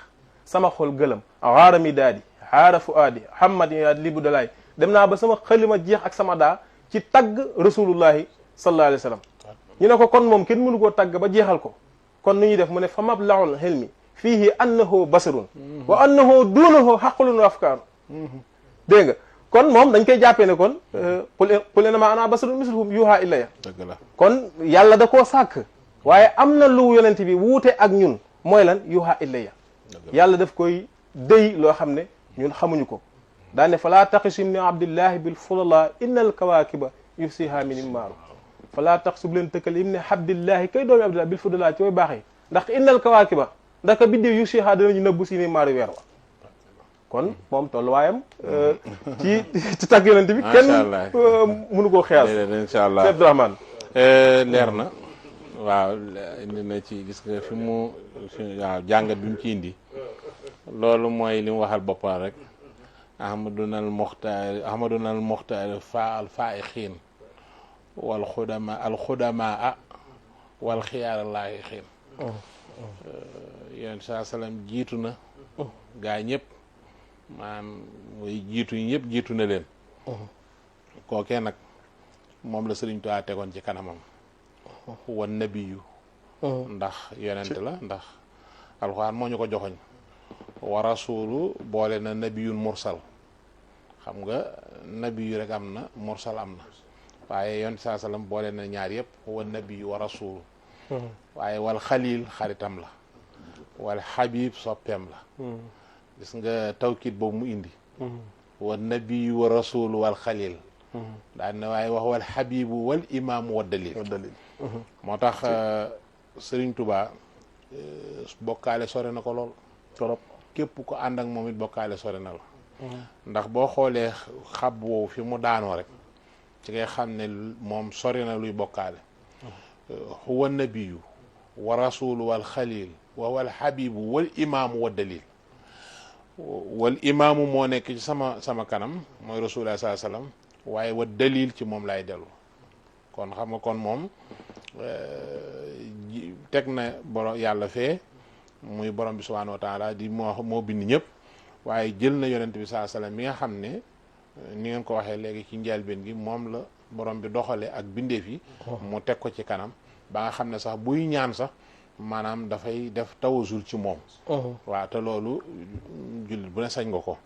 sama xol gëlëm xaara mi daadi xaara fu aadi hamad yaad libu dalaay dem naa ba sama xalima jeex ak sama daa ci tagg rasulullahi sallallahu alayhi wa sallam ñu ne ko kon moom kenn mënu koo tagg ba jeexal ko kon nu ñuy def mu ne fa mablaul hilmi fiihi annahu basarun wa annahu duunahu xaqlun wa afkaaru dégg nga kon moom dañ koy jàppee ne kon qul innamaa ana basarun mislukum yuuhaa ilayya dëgg la kon yàlla da koo sàkk waaye am na lu yonent bi wuute ak ñun mooy lan yuuhaa ilayya yàlla daf koy déy loo xam ne ñun xamuñu ko daane falaa taqisim ni abdillahi bil fulala inna al kawakiba yufsiha min immaaru falaa taqis bu leen tëkkal im ne abdillahi kay doomi abdillahi bil fulala ci way baax yi ndax inna al kawakiba ndax ka biddéew yufsiha danañu nëbbu si ni maaru weer wa kon moom tolluwaayam ci tàgg yonent bi kenn mënu koo xeyaas incha allah Abdourahmane leer na waaw indi na ci gis nga fi mu waaw jàngat bi mu ci indi loolu mooy li mu waxal boppam rek ahmadunal muxtaar fa al faixiin wal xudama wal xiyaar laayixiin yonent saa salaam jiitu na gaa ñëpp maanaam mooy jiitu ñëpp jiitu na leen kookee nag moom la Sëriñ Tuubaa tegoon ci kanamam wan nabiyu ndax yonent la ndax alxuraan moo ñu ko joxoñ wa rasulu boole na nabiyun mursal xam nga nabiyu rek am na mursal am na waaye yonent saa sallam boole na ñaar yëpp wa nabi wa rasul waaye wal xalil xaritam la wal xabib soppeem la gis nga tawkit boobu mu indi wa nabi wa rasul wal xalil daan na waaye wax wal xabibu wal imaamu wa dalil moo tax Sëriñ Tuubaa bokkaale sore na ko lool torop képp ko ànd ak moom it bokkaale sore na la ndax boo xoolee xab woowu fi mu daanoo rek ci ngay xam ne moom sori na luy bokkaale huwa nabiyu wa rasulu wal xalil wa wal habibu wal imaamu wa dalil wal imaamu moo nekk ci sama kanam mooy rasulullah sallallahu alayhi wasallam waaye wa dalil ci moom lay dellu kon xam nga kon moom teg na borom yàlla fee muy borom bi subhanahu wa taala di moo bind ñëpp waaye jël na yonent bi sallallahu alayhi wasallam mi nga xam ne ni ngeen ko waxee léegi ci njëlbéen gi moom la borom bi doxale ak bindeef yi mu teg ko ci kanam ba nga xam ne sax buy ñaan sax maanaam dafay def tawasul ci moom waaw te loolu jullit bu ne sañ nga ko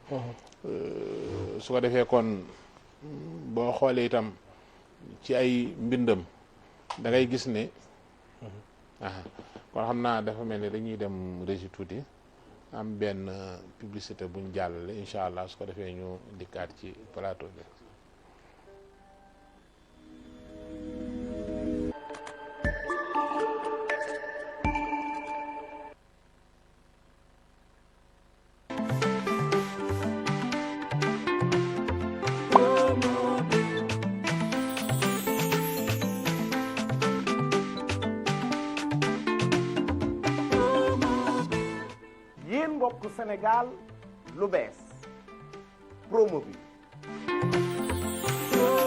su ko defee kon boo xoolee itam ci ay mbindam da ngay gis ne kon xam naa dafa mel ni dañuy dem régi tuuti am benn publicité buñ jàllale incha allah su ko defee ñu dikkaat ci plateau bi mbokk Sénégal lu bees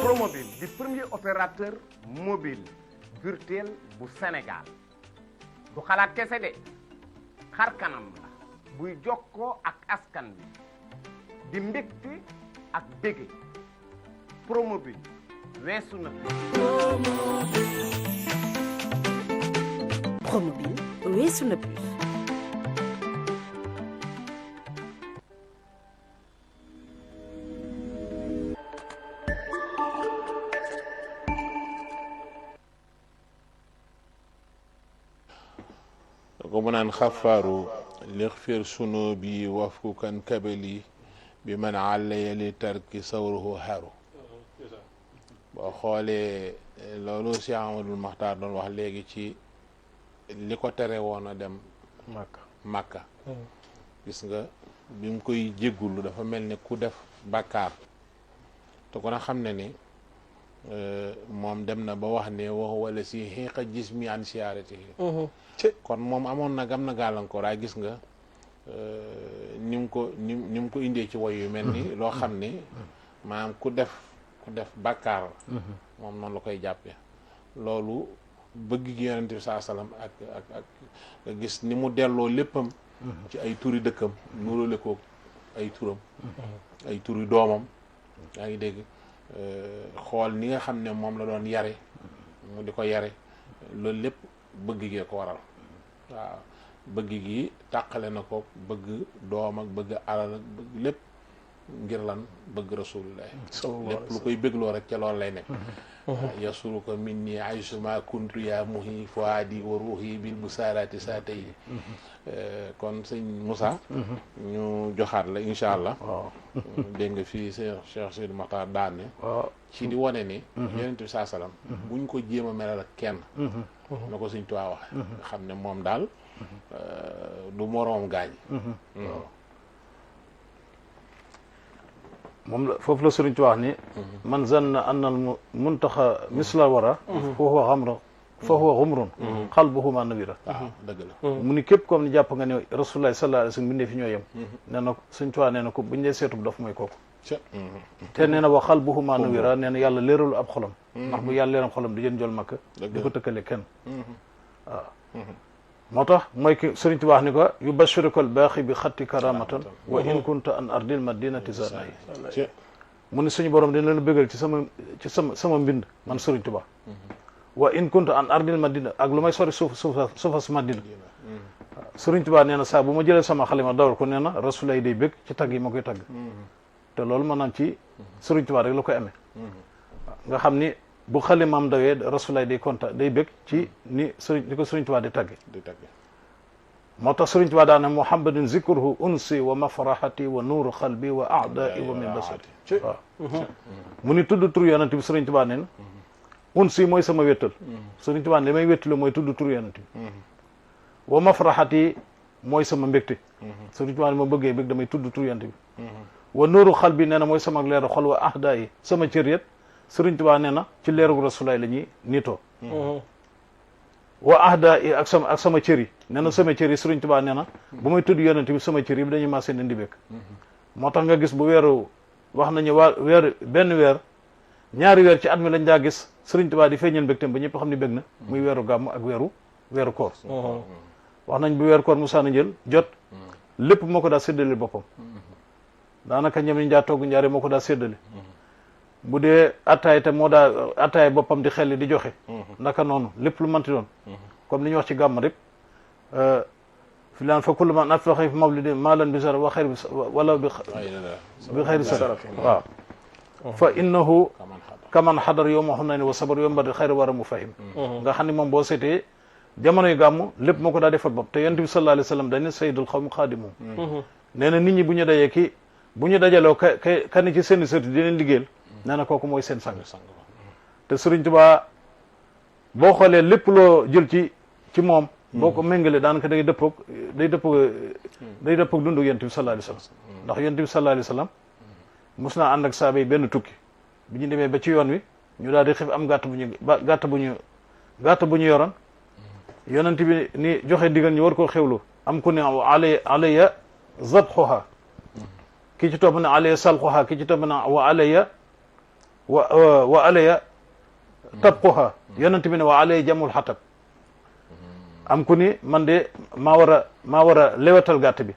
Promobile di premier opérateur mobile virtuel bu Sénégal du xalaat kese de xar kanam la buy jokkoo ak askan bi di mbégte ak bége Promobile weesu na Promobile weesu na plus. ko mu naan xafaaru lixfir sunu bi wafku kan kabali bi man àllaya li tarki sawruhu xaru boo xoolee loolu Cheikh Amadou Makhtar doon wax léegi ci li ko tere woon a dem Makka gis nga bi mu koy jéggulu dafa mel ni ku def bàkkaar te kon a xam ne ni moom dem na ba wax ne wax wala si xiiqa gis mi an siyaarati kon moom amoon na gam na gàllankoor ay gis nga ni mu ko indee ci woy yu mel ni loo xam ni maanaam ku def bàkkaar la moom noonu la koy jàppe loolu bëgg gi yonent bi saa salaam ak nga gis ni mu delloo léppam ci ay turi dëkkam nuróole ko ay turam ay turi doomam yaa ngi dégg xool ni nga xam ne moom la doon yare mu di ko yare loolu lépp bëgg gee ko waral waaw bëgg gi tàqale na ko bëgg doom ak bëgg alal ak bëgg lépp ngir lan bëgg rasulullah lépp lu koy bëggloo rek ca loolu lay nekk yasuru ko min ni aysuma kuntu ya muhi fuadi wa ruhi bil busarati saa tey kon sëñ Moussa ñu joxaat la incha allah dégg nga fii Cheikh Sidi Makhtar daane ci di wane ni yonent bi saa salaam buñ ko jéem a melal ak kenn na ko Sëñ Tuubaa waxe nga xam ne moom daal du moroom gaañ moom la foofu la Sëriñ Tuubaa wax ni man zanna anna al muntaxa misla wara fa huwa xamrun fa huwa xumrun qalbuhu ma nawira waaw dëgg la mu ni képp comme ni jàpp nga ne Rasulullah sallallahu alayhi wasallam bindee fi ñoo yem nee na Sëriñ Tuubaa nee na ko buñ dee seetub daf mooy kooku te nee na wa qalbuhu ma nawira nee na yàlla léeralu ab xolam ndax bu yàlla leeram xolam di jën jol makka di ko tëkkale kenn waaw moo tax mooy ki Sëriñ Tuubaa wax ni ko yubashiruka al-baaxi bi xatti karamatan wa in kunta an ardil madinati zanay mu ni suñu borom dina leen bëggal ci sama mbind man Sëriñ Tuubaa wa in kunta an ardil madina ak lu may sori suufas madina Sëriñ Tuubaa nee na saa bu ma jëlee sama xalima dawal ko nee na Rasulullah day bëgg ci tagg yi ma koy tagg te loolu maanaam ci Sëriñ Tuubaa rek la koy amee nga xam ni bu xalimaam dawee rasulaay day kontaan day bég ci ni ko Sëriñ Tuubaa di tagge di tagge moo tax Sëriñ Tuubaa daane muhammadin zikruhu unsi wa mafrahati wa nuuru qalbi wa aadai wa min basari waaw mu ni tudd tur yonent bi Sëriñ Tuubaa nee na unsi mooy sama wéttal Sëriñ Tuubaa li may wéttalu mooy tudd tur yonent bi wa mafrahati mooy sama mbégte Sëriñ Tuubaa ne ma bëggee bég damay tudd tur yonent bi wa nuuru qalbi nee na mooy sama leeru xol wa aadai sama cër yet Sëriñ Tuubaa nee na ci leeru rasulaay la ñuy niitoo wa ahda yi ak sama cër yi nee na sama cër yi Sëriñ Tuubaa nee na bu may tudd yonent bi sama cër yi dañuy maasee ne di bekk moo tax nga gis bu weeru wax nañu benn weer ñaari weer ci at mi lañ daa gis Sëriñ Tuubaa di feeñal mbégteem ba ñëpp xam ni bég na muy weeru gàmm ak weeru koor wax nañ bu weeru koor musaana jël jot lépp moo ko daa séddale boppam daanaka ñam ni njaa togg njaare moo ko daa séddale bu dee attaay te moo daa attaay boppam di xelli di joxe naka noonu lépp lu manti doon comme li ñu wax ci gàmm rek fi laan fa kullu man aflaxa fi mawlidi maalan bi sar wa xayr wala bi xayri sar waaw fa innahu kaman xadar yow ma xam na ne wa sabar yow mbadi xayra war a mu fahim nga xam ne moom boo seetee jamonoy gàmm lépp moo ko daa defal bopp te yonent bi sallallahu alayhi wa sallam dañ ne sayyidul xawmi xaadimuhum nee na nit ñi bu ñu dajee bu ñu dajaloo kan ci seen sëti di leen liggéeyal nee na kooku mooy seen sang te Sëriñ Tuubaa boo xoolee lépp loo jël ci moom boo ko méngalee daanaka day dëppoog dundu yonent bi sallallahu alayhi wa sallam ndax yonent bi sallallahu alayhi wa sallam mos naa ànd ak saaba yi benn tukki bi ñu demee ba ci yoon wi ñu daal di xif am gàtt bu ñu yoroon yonent bi ni joxe ndigal ñu war koo xewlu am ku ne alayya zabxuha ki ci topp ne alayya salxuha ki ci topp ne wa alayya tabquha yonent bi ne wa alayya jamul xatab am ku ni man de maa war a lewetal gàtt bi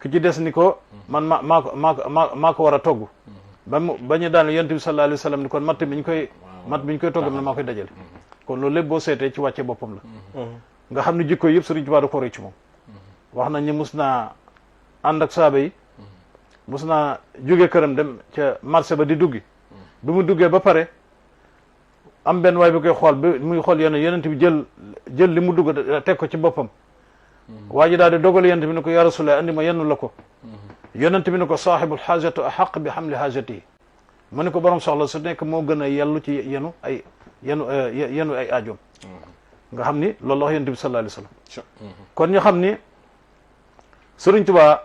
ki ci des ni ko man maa ko war a togg ba ñu daan yonent bi sallallahu alayhi wa sallam ni kon matt bi ñu koy togg man maa koy dajale kon loolu lépp boo seetee ci wàcce boppam la nga xam ne jikko yëpp Sëriñ Tuubaa da ko roy ci moom wax nañ ni mus naa ànd ak saaba yi mus naa jóge këram dem ca marché ba di duggi bi mu duggee ba pare am benn waay bi koy xool bi muy xool yonent bi jël li mu dugg teg ko ci boppam waa ji daal di dogal yonent bi ne ko ya Rasulullah andi ma yennu la ko yonent bi ne ko saaxibul xaajatu ahaq bi xamli xaajatihi mu ne ko borom soxla su nekk moo gën a yellu ci yenu ay aajoom nga xam ni loolu la wax yonent bi sallallahu alayhi wa sallam kon ñu xam ni Sëriñ Tuubaa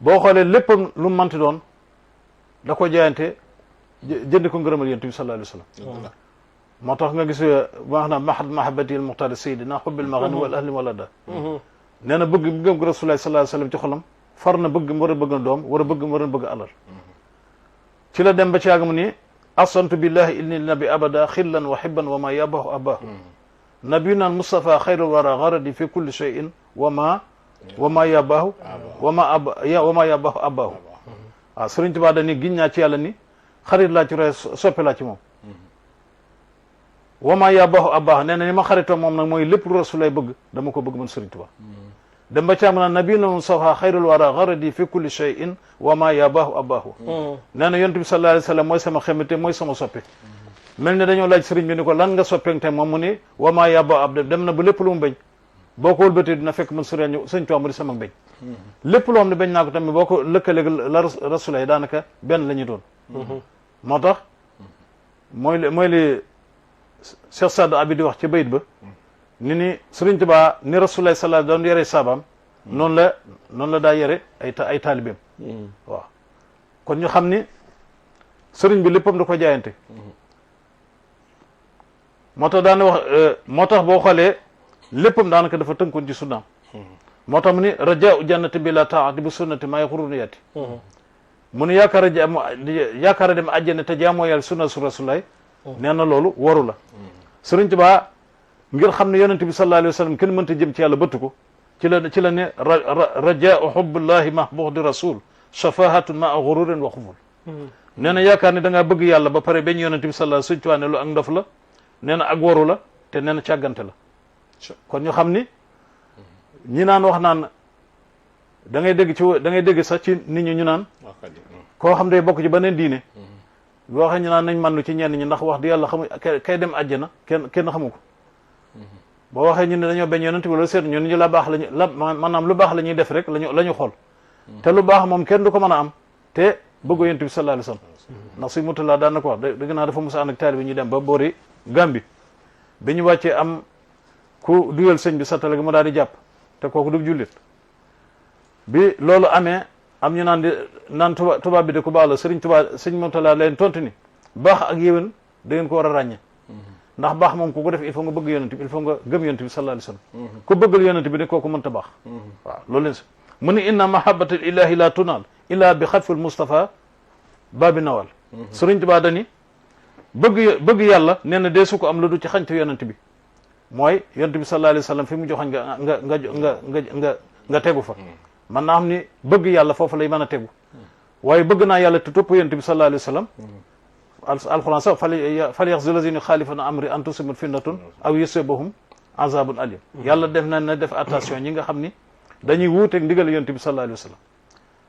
boo xoolee lépp lu manti doon da ko jaayante jënd ko ngërëmal yonent bi sallallahu alayhi wa sallam moo tax nga gis wax na mahabati al muxtaar sayidina xubbil maghani wal ahli walada nee na bëgg Rasulullah sallallahu alayhi wa sallam ci xolam far na bëgg mu war a bëgg doom war a bëgg alal ci la dem ba ci yàgg mu ni asantu billahi inni nabi abada xillan wa xibban wa ma yabahu abahu nabiyuna Mustafa xayrul wara garadi fi kulli shay'in wa ma yabahu abahu waaw Sëriñ Tuubaa dañuy giñ naa ci yàlla ni xarit laa ci roy soppe laa ci moom wa ma yabahu abahu nee na ni ma xaritoo moom nag mooy lépp lu Rasulullah bëgg dama ko bëgg man Sëriñ Tuubaa dem ba caam na nabiyuna Mustafa xayrul wara garadi fi kulli shay'in wa ma yabahu abahu nee na yonent bi sallallahu alayhi wa sallam mooy sama xemite mooy sama soppe mel ni dañoo laaj sëriñ bi ni ko lan nga soppente moom mu ni wa ma yabahu ab dem na ba lépp lu mu bañ boo ko wëlbatee dina fekk man Sëriñ Tuubaa mu di sama bañ lépp loo xam ne bañ naa ko tamit boo ko lëkkaleeg la Rasulullah daanaka benn la ñu doon moo tax mooy li Cheikh Saadu Abi di wax ci bayit ba ni Sëriñ Tuubaa ni Rasulullah sallallahu doon yore saabaam noonu la daa yore ay taalibeem waaw kon ñu xam ni sëriñ bi léppam da ko jaayante moo tax boo xoolee léppam daanaka dafa tënkoon ci sunnaam moo tax mu ni rajaa jannati bi la taati bi sunnati maa yaxurunu yati mu ni yaakaar a dem àjjana te jaamoo yàlla sunna su Rasulullah nee na loolu waru la Sëriñ Tuubaa ngir xam ne yonent bi sallallahu alayhi wa sallam kenn mënta jëm ci yàlla bëtt ko ci la ne rajaau hubbullahi ma buxdi rasul shafahatun ma a gururin wa xuful nee na yaakaar ne da ngaa bëgg yàlla ba pare bañ yonent bi sallallahu Sëriñ Tuubaa ne lu ak ndof la nee na ak waru la te nee na càggante la kon ñu xam ni ñi naan wax naan da ngay dégg sax ci nit ñi ñu naan koo xam day bokk ci beneen diine boo waxee ñu naan nañ mannu ci ñenn ñi ndax wax di yàlla xamu kay dem àjjana kenn xamu ko boo waxee ñu ne dañoo bañ yonent bi loolu seet ñun ñu la baax lañu maanaam lu baax la ñuy def rek la ñu xool te lu baax moom kenn du ko mën a am te bëggu yonent bi sallallahu alayhi wasallam ndax suy mutulaa daan na ko wax dëgg naa dafa musa ànd ak taalibe bi ñu dem ba boori Gàmbi bi ñu wàccee am ku duyal sëñ bi satale gi mu daal di jàpp te kooku du jullit bi loolu amee am ñu naan tubaab bi de ku baax la sëñ Mutulaa leen tontu ni baax ak yéwén da ngeen ko war a ràññe ndax baax moom ku ko def il faut nga bëgg yonent bi il faut nga gëm yonent bi sallallahu alayhi wasallam ku bëggal yonent bi de kooku mënta baax waaw loolu leen si mu ni inna mahabbatal ilahi la tunaal illa bi xatfil Mustafa baabi nawal Sëriñ Tuubaa dani bëgg yàlla nee na dee su ko am lu du ci xañtu yonent bi mooy yonent bi sallallahu alayhi wasallam fi mu joxañ nga tegu fa man naa xam ni bëgg yàlla foofu lay mën a tegu waaye bëgg naa yàlla te topp yonent bi sallallahu alayhi wasallam alquran sax fal yaxzir lazina xaalifuna amri an tusibahum fitnatun aw yusibahum azabun alim yàlla def na def attention ñi nga xam ni dañuy wuuteeg ndigal yonent bi sallallahu alayhi wasallam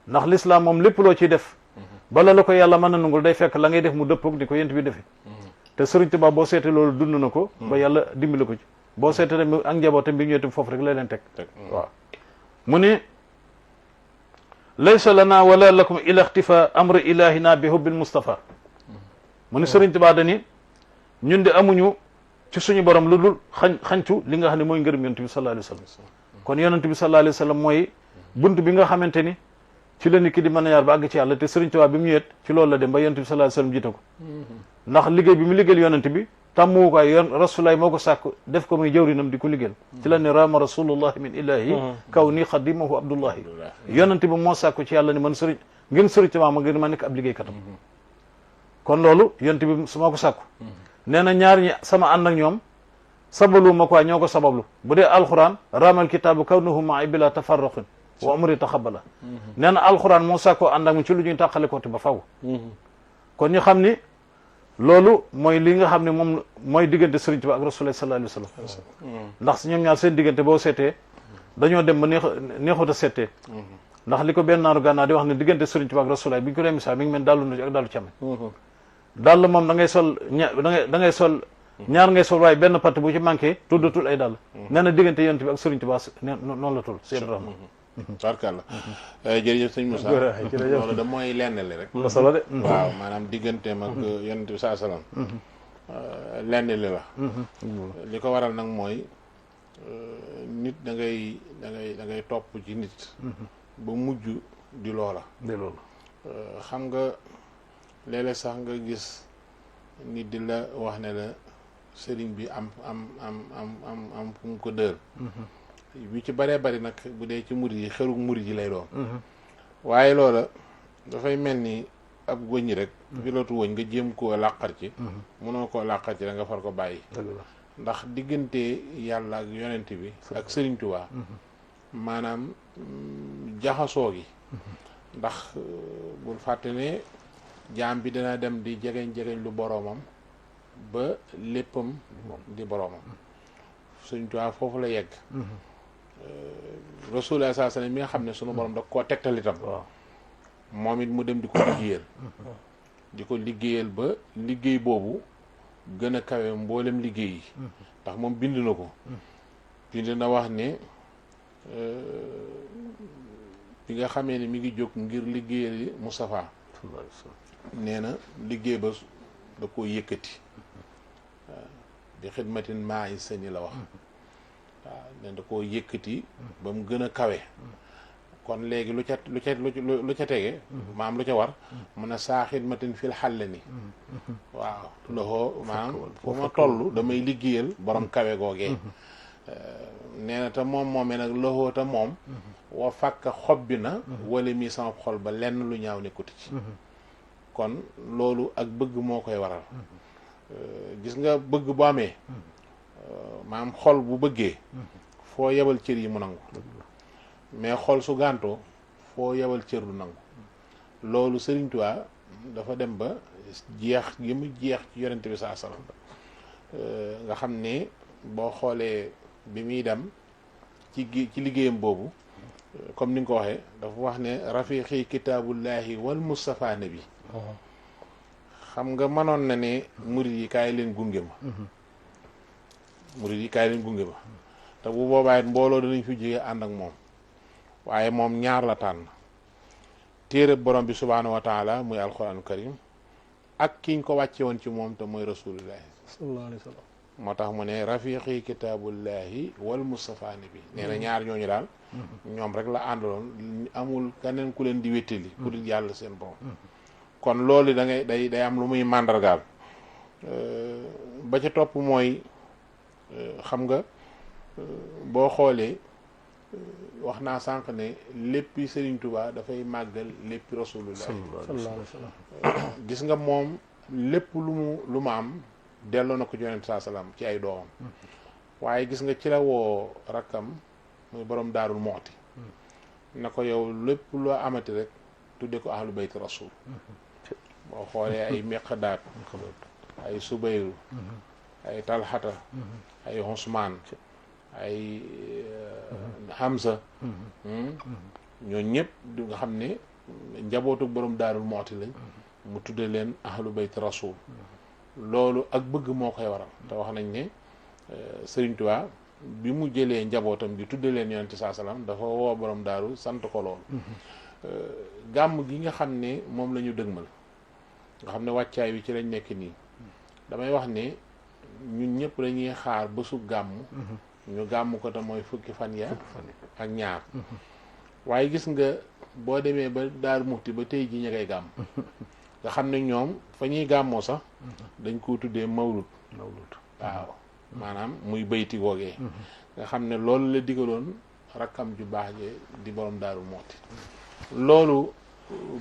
ndax l'islam moom lépp loo ciy def bala la ko yàlla mën a nungul day fekk la ngay def mu dëppoog di ko yonent bi defee te Sëriñ Tuubaa boo seetee loolu dund na ko ba yàlla dimbali ko ci boo seetee tamit ak njabootam bi ñëwee tamit foofu rek la leen teg waaw mu ni laysa lana wala lakum ila ixtifa amri ilahina bi hubbil Mustafa mu ni Sëriñ Tuubaa dani ñun de amuñu ci suñu borom lu dul xañtu li nga xam ne mooy ngërëm yonent bi sallallahu alayhi wa sallam kon yonent bi sallallahu alayhi wa sallam mooy bunt bi nga xamante ni ci la nit ki di mën a ñaar ba àgg ci yàlla te Sëriñ Tuubaa bi mu ñëwet ci loolu la dem ba yonent bi sallallahu alayhi wa sallam jiite ko ndax liggéey bi mu liggéeyal yonent bi tàmmuwu ko ay yoon rasulaay moo ko sàkk def ko muy jawrinam di ko liggéeyal ci la ne rama rasulullahi min ilahi kaw ni xadimahu abdullahi yonent bi moo sàkku ci yàlla ni man sëriñ ngeen Sëriñ Tuubaa ma ngeen ma nekk ab liggéeykatam kon loolu yonent bi su ma ko sàkku nee na ñaar ñi sama ànd ak ñoom sabalu ma ko ñoo ko sabablu bu dee alquran ramal kitaabu kawnuhu ma'i bila tafarruqin wa umri taxabala nee na alquran moo sàkkoo ànd ak mu ci lu ñuy tàqale ko te ba faw kon ñu xam ni loolu mooy li nga xam ne moom mooy diggante Sëriñ Tuubaa ak Rasulullah sallallahu alayhi wa sallam ndax ñoom ñaar seen diggante boo seetee dañoo dem ba neexut a seetee ndax li ko benn naaru gànnaaw di wax ne diggante Sëriñ Tuubaa ak Rasulullah bi ñu ko dee misaal mi ngi mel dallu na ak dallu càmmoñ dàll moom da ngay sol da ngay sol ñaar ngay sol waaye benn patt bu ci manqué tuddatul ay dàll nee na diggante yonent bi ak Sëriñ Tuubaa noonu la tudd seen rahma tarkalla jërëjëf sëñ Moussa loolu da mooy lenn li rek na solo de waaw maanaam digganteem ak yonent bi saa salaam lenn li la li ko waral nag mooy nit da ngay topp ci nit ba mujj di loola xam nga léeg-léeg sax nga gis nit di la wax ne la sëriñ bi am fu mu ko dër bi ci bëree bëri nag bu dee ci murid yi xerug murid yi lay doon waaye loola dafay mel ni ab wëñ rek pilote wëñ nga jéem koo làqar ci mënoo koo làqar ci da nga far ko bàyyi ndax diggante yàlla ak yonent bi ak Sëriñ Tuubaa maanaam jaxasoo gi ndax bul fàtte ne jaam bi dana dem di jegeñ lu boroomam ba léppam di boroomam Sëriñ Tuubaa foofu la yegg Rasulullah sallallahu alayhi wasallam mi nga xam ne sunu borom da koo tegtal itam moom it mu dem di ko liggéeyal ba liggéey boobu gën a kawe mboolem liggéey yi ndax moom bind na ko bind na wax ne bi nga xamee ne mi ngi jóg ngir liggéeyal Mustafa nee na liggéey ba da koo yëkkati bi xidmatin maa i seni la wax waaw ne da koo yëkkati ba mu gën a kawe kon léegi lu ca tege maam lu ca war mun a saa xidmatin fil xàlle ni waaw loxoo maam fu ma toll damay liggéeyal borom kawe googee nee na te moomee nag loxoo te moom wa fàkk xob bi na wala mi sama xol ba lenn lu ñaaw nekkuti ci kon loolu ak bëgg moo koy waral gis nga bëgg bu amee maam xol bu bëggee foo yebal cër yi mu nangu mais xol su gàntoo foo yebal cër du nangu loolu Sëriñ Tuubaa dafa dem ba jeex gi mu jeex ci yonent bi saa salaam nga xam ne boo xoolee bi muy dem ci liggéeyam boobu comme ni nga ko waxee dafa wax ne rafiqi kitaabullahi wal Mustafa nabi xam nga mënoon na ne murid yi kaay leen gunge ma murid yi kaay leen gunge ma te bu boobaa it mbooloo danañ fi jóge ànd ak moom waaye moom ñaar la tànn téere borom bi subhaanahu wa taala muy alquranu karim ak kiñ ko wàcce woon ci moom te mooy rasulullahi sallallahu alayhi wa sallam moo tax mu ne rafiqi kitaabullahi wal mustafaani bi nee na ñaar ñooñu daal ñoom rek la àndaloon amul keneen ku leen di wéttali ku dul yàlla seen borom kon loolu da ngay day am lu muy màndargaal ba ca topp mooy xam nga boo xoolee wax naa sànq ne léppi Serigne Touba dafay màggal léppi rasulullah sallallahu alayhi wa sallam gis nga moom lépp lu mu am delloo na ko ci yonent saa salaam ci ay doomam waaye gis nga ci la woo rakkam muy borom daarul moxti na ko yow lépp loo amati rek tudde ko ahlu bayt rasul boo xoolee ay Miqdaad ay Subayru ay Talxata ay Usmaan ay Hamza ñooñu ñëpp du nga xam ne njabootu borom daarul moxti lañ mu tudde leen ahlu bayt rasul loolu ak bëgg moo koy waral te wax nañ ne Sëriñ Tuubaa bi mu jëlee njabootam bi tudde leen yonent saa salaam dafa woo borom daaru sant ko loolu gàmm gi nga xam ne moom la ñu dëgmal nga xam ne wàccaay wi ci lañ nekk nii damay wax ne ñun ñëpp dañuy xaar bésu gàmm ñu gàmm ko te mooy fukki fan ya ak ñaar waaye gis nga boo demee ba Daaru Muxti ba tey ji ña ngay gàmm nga xam ne ñoom fa ñuy gàmmoo sax dañ koo tuddee mawlud waaw maanaam muy bayti googee nga xam ne loolu la digaloon rakkam ju baax je di borom Daaru Muxti loolu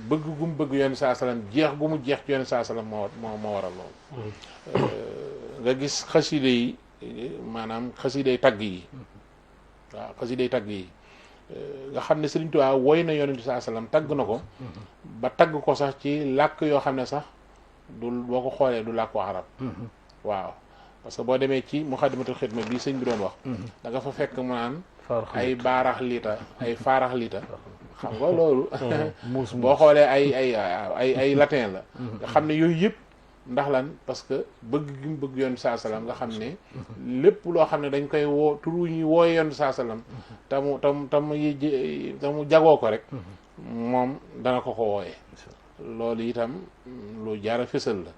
bëgg gu mu bëgg yonent saa salaam jeex gu mu jeex ci yonent saa salaam moo waral loolu nga gis xaside yi maanaam xasiday tagg yi waaw xasiday tagg yi nga xam ne Sëriñ Tuubaa woy na yonent bi saa sallam tagg na ko ba tagg ko sax ci làkk yoo xam ne sax du boo ko xoolee du làkku arab waaw parce que boo demee ci Muxaddamatul Xidma bii sëñ bi doon wax da nga fa fekk mu naan ay baarax liita ay faarax liita xam nga loolu boo xoolee ay latin la nga xam ne yooyu yëpp ndax lan parce que bëgg gi mu bëgg yoon saa salaam nga xam ne lépp loo xam ne dañ koy woo turu ñuy wooye yoon saa salaam te mu jagoo ko rek moom dana ko wooyee loolu itam lu jaara fësal la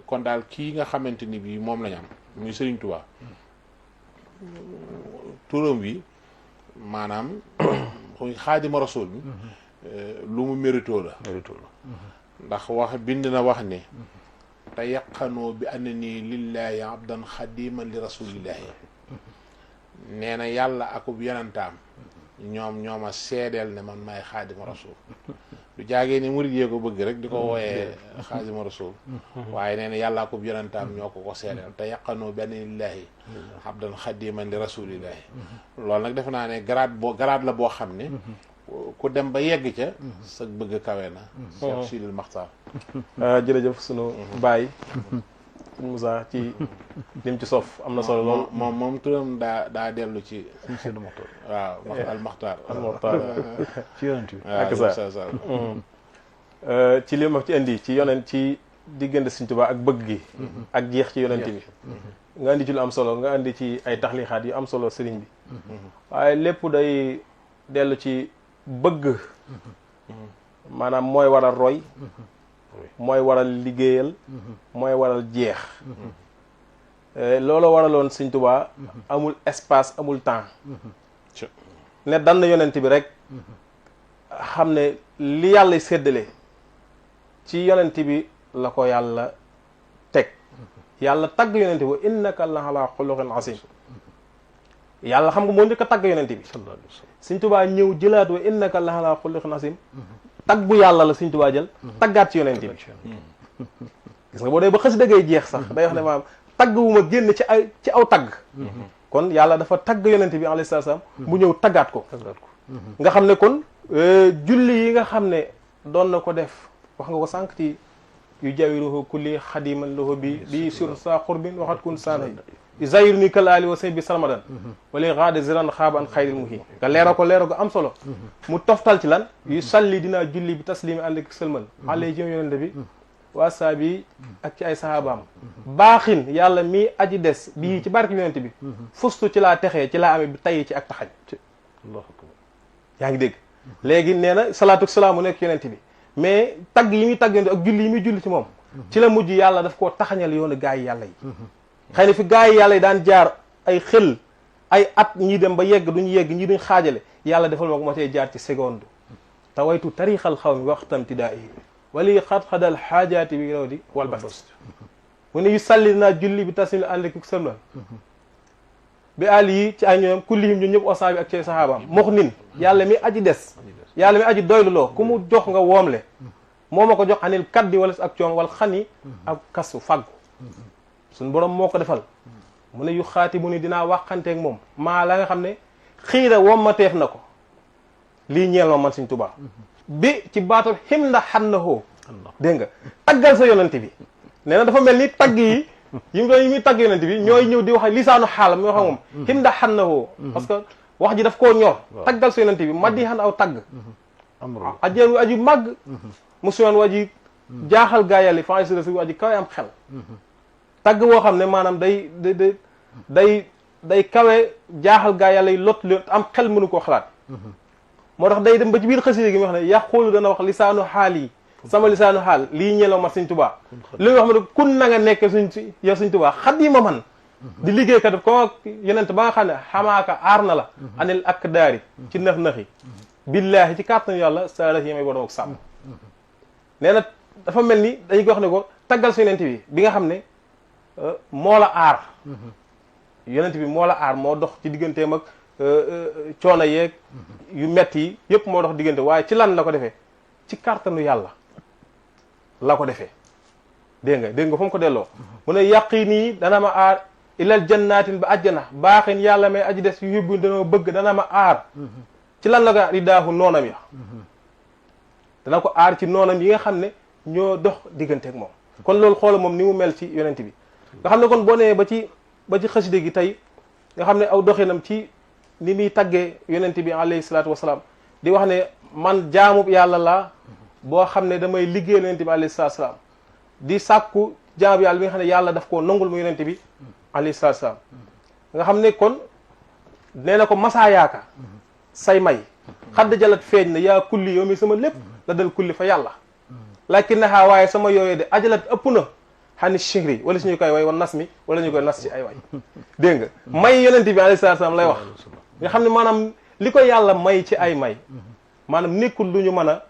kon daal kii nga xamante ni bii moom lañ am muy Sëriñ Tuubaa turam wi maanaam xuy Xaadima Rasuul bi lu mu mérito la ndax wax bind na wax ne te yaqanoo bi anna nii lillahi abdan xadiman li rasulillahi nee na yàlla akub yonantaam ñooma seedeel ne man maay xaadima rasul du jaagee ni murid yee ko bëgg rek di ko wooyee xaadima rasul waaye nee na yàlla akub yonantaam ñoo ko seedeel te yaqanoo bi anna lillahi abdan xadiman li rasulillahi loolu nag defe naa ne garaat la boo xam ne ku dem ba yegg ca sa bëgg kawe na Cheikh Sidil Maxtaar jërëjëf sunu baay sëñ Moussa ci lim ci sof am na solo lool moom turam daa dellu ci Sidil Maxtaar waaw al Maxtaar ci yonent bi ak sa ci li ma ci indi ci yonent ci diggante Sëñ Tuubaa ak bëgg gi ak jeex ci yonent bi nga indi ci lu am solo nga indi ci ay taxlixaat yu am solo sëriñ bi waaye lépp day dellu ci bëgg maanaam mooy waral roy mooy waral liggéeyal mooy waral jeex loolu waraloon Sëñ Tuubaa amul espace amul temps ne dann yonent bi rek xam ne li yàlla séddale ci yonent bi la ko yàlla teg yàlla tagg yonent bi wa innaka la ala xuluqin asim yàlla xam nga moo njëkk a tagg yonent bi Sëñ Tuubaa ñëw jëlaat wa innaka la ala xuluqin asim tag bu yàlla la Sëñ Tuubaa jël taggaat ci yonent bi gis nga boo dee ba xës dëggay jeex sax day wax ne maanaam tagg wu ma génn ci aw tagg kon yàlla dafa tagg yonent bi alayhi salaam mu ñëw taggaat ko nga xam ne kon julli yi nga xam ne doon na ko def wax nga ko sànq ci yu jawiruhu kulli xadiman lahu bi sur sa xurbin waxat kun saanay zayir ni kal ali wa say bi salmadan wala xaade ziran xaaban xayril muhi nga leera ko am solo mu toftal ci lan yu salli dinaa julli bi taslimi ànd ak sëlmal ale jëm yonente bi wa asaabi ak ci ay sahabaam baaxin yàlla mii aji des bii ci barke yonent bi fustu ci laa texee ci laa amee bi tey ci ak taxañ yaa ngi dégg léegi nee na salaatu salaam mu nekk yonent bi mais tagg yi muy tagg yonent ak julli yi muy julli ci moom ci la mujj yàlla daf koo taxañal yoonu gaa yi yàlla yi xëy na fi gaa yi yàlla yi daan jaar ay xel ay at ñii dem ba yegg duñu yegg ñii duñ xaajale yàlla defal ma ko ma tey jaar ci seconde tawaytu tarixal xaw mi waxtam ti daa yi wali xat-xadal xaajaati bi raw di wal bas mu ne yu salli naa julli bi tasmil àndki sëlmal bi àll yi ci ay ñoom kullihim ñu ñëpp osaan bi ak ci saxaabaam mox nin yàlla mi aji des yàlla mi aji doyluloo ku mu jox nga woomle moo ma ko jox anil kaddi wala ak coom wala xani ak kasu fàggu suñ borom moo ko defal mu ne yu xaati mu ni dinaa waxanteeg moom maa la nga xam ne xiira wommateef na ko lii ñeel ma man Sëñ Tuubaa bi ci baatu xim nda xan na hoo dégg nga taggal sa yonent bi nee na dafa mel ni tagg yi yi muy tagg yonent bi ñooy ñëw di wax lisaanu xaalam mi wax ak moom xim nda xan na hoo parce que wax ji daf koo ñor taggal sa yonent bi ma di xan aw tagg ajeen aju màgg musuyoon waji jaaxal gaa yàlla fan si wu aji kawe am xel tagg woo xam ne maanaam day kawe jaaxal gaa yàlla yi lot am xel mënu koo xalaat moo tax day dem ba ci biir xasida gi mi wax ne yàqoolu dana wax lisaanu xaal yi sama lisaanu xaal lii ñeloo ma Sëñ Tuubaa li nga xam ne kun na nga nekk yow Sëñ Tuubaa xat yi ma man di liggéeykat ko yonent ba nga xam ne xamaaka aar na la anil ak daari ci nax-naxi billaahi ci kàttanu yàlla saalahi yi may borom ak sàmm nee na dafa mel ni dañu ko wax ne ko taggal su yonent bi nga xam ne moo la aar yonent bi moo la aar moo dox ci digganteem ak coono yeeg yu metti yi yëpp moo dox diggante waaye ci lan la ko defee ci kàttanu yàlla la ko defee dégg nga fu mu ko delloo mu ne yàqi nii dana ma aar ilal jannaatin ba ajjana baaxin yàlla may aji des yu yóbbu dana bëgg dana ma aar ci lan la ko di daahu noonam ya dana ko aar ci noonam yi nga xam ne ñoo dox diggante ak moom kon loolu xoola moom ni mu mel ci yonent bi nga xam ne kon boo nee ba ci xaside gi tey nga xam ne aw doxinam ci ni muy taggee yonent bi alayhi salaatu wasalaam di wax ne man jaamub yàlla laa boo xam ne damay liggéey yonent bi alayhi salaatu wasalaam di sàkku jaamub yàlla bi nga xam ne yàlla daf koo nangul mu yonent bi alayhi salaatu wasalaam nga xam ne kon nee na ko masaa yaaka say may xadd jalat feeñ na yaa kulli yow mi sama lépp la dal kulli fa yàlla lakin naxaa waaye sama yooyee de ajalat ëpp na xani chihri wala suñu koy way wan nas mi wala ñu koy nas ci ay way dégg nga may yonent bi alayhi salaatu wasalaam lay wax nga xam ne maanaam li ko yàlla may ci ay may maanaam nekkul lu ñu mën a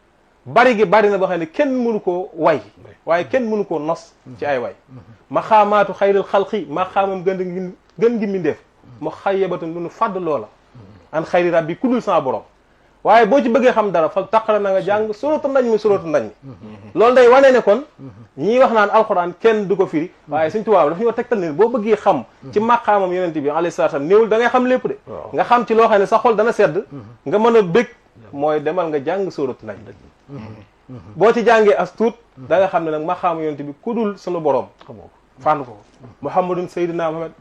bari gi bari na boo xam ne kenn mënu koo way waaye kenn mënu koo nos ci ay way ma xaamaatu xayril xalqi ma xaamam gën ngi mindeef mu xayyabatan lu nu fàdd loola an xayri rabbi ku dul sama borom waaye boo ci bëggee xam dara fa taqara na nga jàng suratu nañ mi loolu day wane ne kon ñii wax naan alxuraan kenn du ko firi waaye Sëñ Tuubaa daf ñoo tegtal ne boo bëggee xam ci maqaamam yonent bi alayhi salaatu salaam néewul da ngay xam lépp de nga xam ci loo xam ne sa xol dana sedd nga mën a bëgg mooy demal nga jàng suratu nañ boo ci jàngee as tuut da nga xam ne nag maqaamam yonent bi ku dul sunu borom fànn ko muhammadun sayyidina muhammad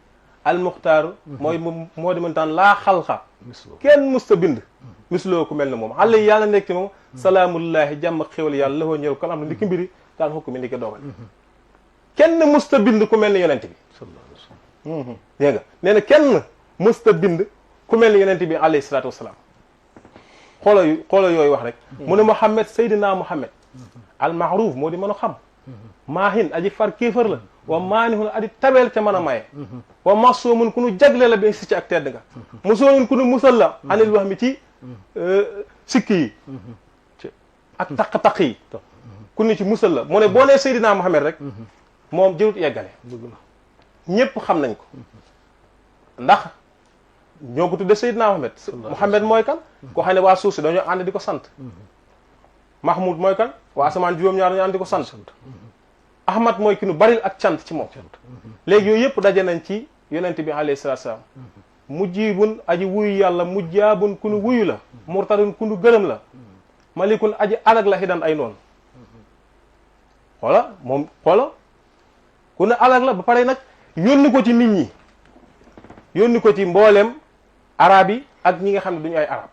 al muxtaaru moo di mëntaan laa xalqa kenn musta bind misloo ku mel ne moom xale yi yàlla nekk ci moom salaamullahi jàmm xéwal yàlla la foo ñëw kon am na ndi ki mbiri daan xukk mi ndi ko dogal kenn musta bind ku mel ni yonent bi dégg nga nee na kenn musta bind ku mel ni yonent bi alayhi salaatu wasalaam xoola yooyu wax rek mu ne Muhammad Seydina Muhammad al maaruf moo di mën a xam maahin aji far kéefër la wa maanihun adi tabeel ca mën a maye wa masoomun ku nu jagle la bi si ci ak tedd nga musoomun ku nu musal la anil wax mi ci sikki yi ak taq-taq yi ku nu ci musal la mu ne boo nee Seydina Muhammad rek moom jërut yeggale ñépp xam nañ ko ndax ñoo ko tudde Seydina Muhammad Muhammad mooy kan koo xam ne waa suuf si dañoo ànd di ko sant Mahmoud mooy kan waa asamaan juróom-ñaar dañoo ànd di ko sant Ahmad mooy ki nu baril ak cant ci moom léegi yooyu yëpp daje nañ ci yonent bi alayhi salaatu salaam mujjibun aji wuyu yàlla mujjaabun ku nu wuyu la murtadun ku nu gërëm la malikun aji alag la xidan ay noonu xoola ku ne alag la ba pare nag yónni ko ci nit ñi yónni ko ci mbooleem arab yi ak ñi nga xam ne duñu ay arab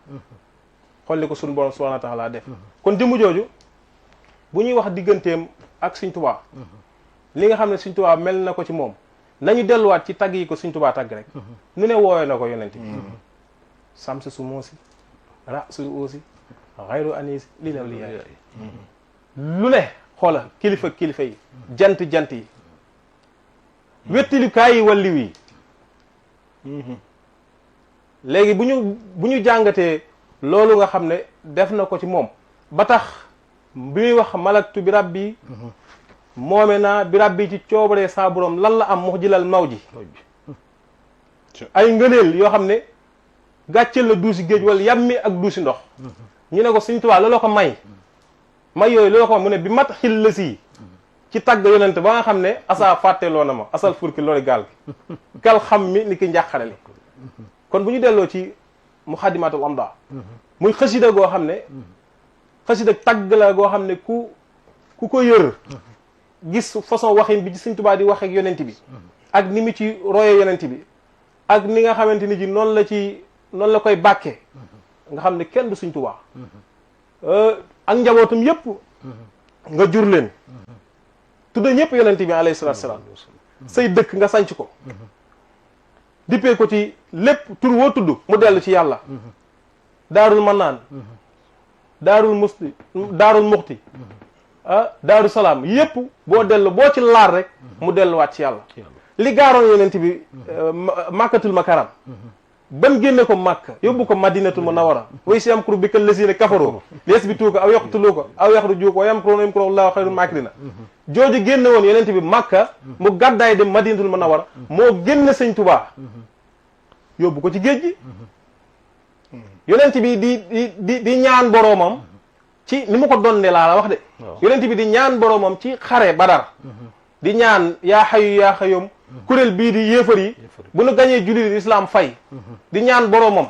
xool li ko suñu borom subhanahu wa taala def kon jëmu jooju bu ñuy wax digganteem ak Sëñ Tuubaa li nga xam ne Sëñ Tuubaa mel na ko ci moom nañu delluwaat ci tagg yi ko Sëñ Tuubaa tagg rek nu ne woowee na ko yonent bi samsi su moosi rasul aussi xayru anis li law li yaay lu ne xoola kilifa yi jant yi wettilikaay yi walliw yi léegi bu ñu jàngatee loolu nga xam ne def na ko ci moom ba tax bi muy wax malaktu bi rabbi moome naa bi rabbi ci coobaree saa borom lan la am mox jilal maw ji ay ngëneel yoo xam ne gàcceel la duusi géej wala yàmmi ak duusi ndox ñu ne ko Sëñ Tuubaa looloo ko may yooyu looloo ko may mu ne bi mat xil la sii ci tagg yonent ba nga xam ne asa fàtteeloo na ma asal furki loolu gaal gi kal xam mi ni ki njàqare li kon bu ñu delloo ci muxaddimaatul amda muy xasida goo xam ne xasida tagg la goo xam ne ku ko yër gis façon waxin bi ci Sëñ Tuubaa di wax ak yonent bi ak ni mu ci royee yonent bi ak ni nga xamante ni ji noonu la koy bàkkee nga xam ne kenn du Sëñ Tuubaa ak njabootam yépp nga jur leen tudde ñëpp yonent bi alayhi salaatu salaam say dëkk nga sanc ko dippee ko ci lépp tur woo tudd mu dellu ci yàlla daarul mannaan daarul muxti daaru salaam yépp boo ci laar rek mu delluwaat ci yàlla li gaaroon yonent bi màkkatul makaram ban génne ko màkk yóbbu ko madinatul munawwara way si yamkuru bika llazina kafaru liyasbituuka aw yaqtuluuka aw yaxrujuuka wa yamkuruuna yamkuru llaahu xayrul maakiriina jooju génne woon yonent bi màkka mu gàddaay dem madinatul munawwara moo génne Sëñ Tuubaa yóbbu ko ci géej gi yonent bi di ñaan boroomam ci ni mu ko donne laa la wax de yonent bi di ñaan boroomam ci xare Badar di ñaan yaa xayu yaa xayum kuréel bii di yéefar yi bu nu gañee jullit islam fay di ñaan boroomam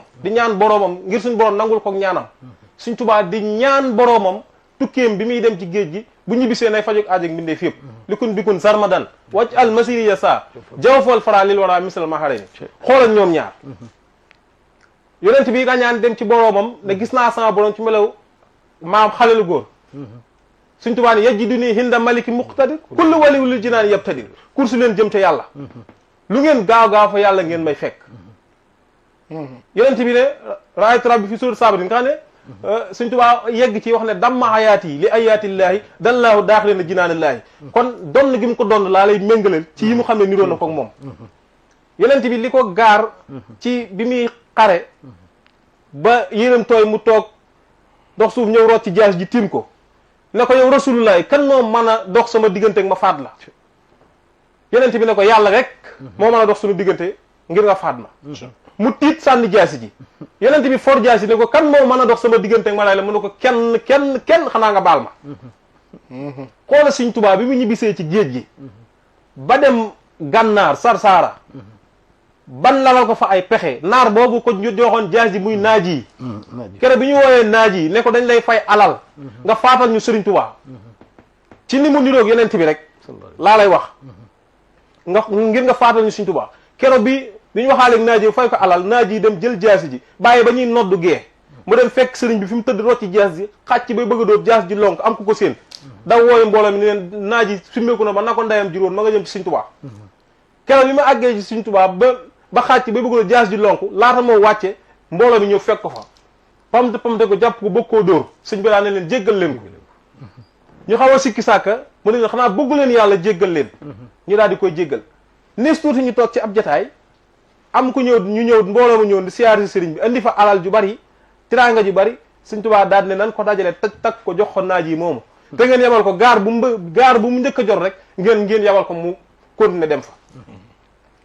ngir suñ boroom nangul kook ñaanam Sëñ Tuubaa di ñaan boroomam tukkeem bi muy dem ci géej gi bu ñibbisee nay fajog aajog mbindeef yëpp likun bikun sarmadan wàcc al masiri ya sa jawfal fara lil wara misal maharayni xoolal ñoom ñaar yonent bi nga ñaan dem ci boroomam ne gis naa sama boroom ci melaw maam xalelu góor Sëñ Tuubaa ne yajiduni hinda maliki muqtadir kullu waliyu lil jinaan yabtadir kursu leen jëm ca yàlla lu ngeen gaaw fa yàlla ngeen may fekk yonent bi ne raaytu rabbi fi surat saabati nga xam ne Sëñ Tuubaa yegg ci wax ne damma hayaati li ayaatillaahi dallaahu daaxilina jinaanillaahi kon donn gi mu ko donn laa lay méngaleel ci yi mu xam ne niroo na koog moom yonent bi li ko gaar ci bi muy xare ba yéenam tooy mu toog dox suuf ñëw root ci jaas ji tiim ko ne ko yow rasulullahi kan moo mën a dox sama diggante ak ma faat la yonent bi ne ko yàlla rek moo mën a dox suñu diggante ngir nga faat ma mu tiit sànni jaasi ji yonent bi for jaasi ne ko kan moo mën a dox sama diggante ak ma lay la mu ne ko kenn xanaa nga baal ma xoola Sëñ Tuubaa bi mu ñibbisee ci géej gi ba dem gànnaar Sarsaara ban lalal ko fa ay pexe naar boobu ko joxoon jaasi muy naaji yi kere bi ñu wooyee naaji yi ne ko dañ lay fay alal nga faatal ñu Sëriñ Tuubaa ci ni mu niroog yonent bi rek laa lay wax ngir nga faatal ñu Sëriñ Tuubaa kero bi ñu waxaaleeg naaji yi fay ko alal naaji yi dem jël jaasi ji bàyyi ba ñuy noddu gee mu dem fekk sëriñ bi fi mu tëdd rocci jaas ji xàcc bay bëgg a dóor jaas ji lonk am ku ko séen daw wooyu mbooloo mi ni leen naaji summeeku na ba na ko ndeyam juróon ma nga jëm ci Sëriñ Tuubaa kero bi ma àggee ci Sëriñ Tuubaa ba xàcc bay bëgg a dóor jaas ji lonk laata moo wàcce mbooloo mi ñëw fekk ko fa pamte ko jàpp ko bëgg koo dóor sëñ bi daa ne leen jéggal leen ko ñu xaw a sikki sàkka mu ne leen xanaa bëggu leen yàlla jéggal leen ñu daal di koy jéggal nees tuuti ñu toog ci ab jataay am ku ñëw mbooloo mu ñëw di siyaar si sëriñ bi andi fa alal ju bari tiraanga ju bari Sëñ Tuubaa daal ne nan ko dajale tag ko jox ko naaj yi moomu te ngeen yabal ko gaar bu mu njëkk a jot rek ngeen yabal ko mu continuer dem fa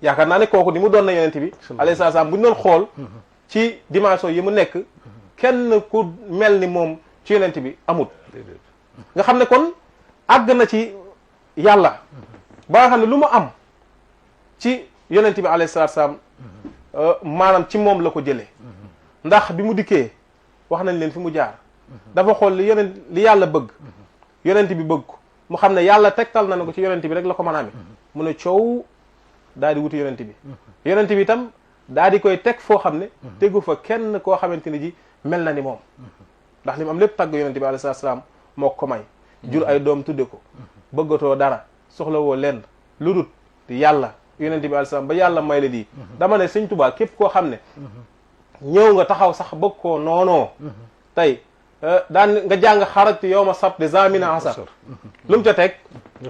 yaakaar naa ne kooku ni mu doon na yonent bi alayhi salaam bu ñu doon xool ci dimension yi mu nekk kenn ku mel ni moom ci yonent bi amut nga xam ne kon àgg na ci yàlla ba nga xam ne lu mu am ci yonent bi alayhi salaam maanaam ci moom la ko jëlee ndax bi mu dikkee wax nañ leen fi mu jaar dafa xool li yàlla bëgg yonent bi bëgg ko mu xam ne yàlla tegtal na ko ci yonent bi rek la ko mën a amee mu ne coow daal di wuti yonent bi yonent bi itam daal di koy teg foo xam ne tegu fa kenn koo xamante ni ji mel na ni moom ndax li mu am lépp tàgg yonent bi alayhi salaam moo ko may jur ay doom tudde ko bëggatoo dara soxlawoo lenn lu dut yàlla yonent bi alayhi salaam ba yàlla may la lii dama ne sëñ Tuubaa képp koo xam ne ñëw nga taxaw sax bëgg koo noonoo tey daan nga jàng xarajtu yow ma sabti zamina asar lu mu ca teg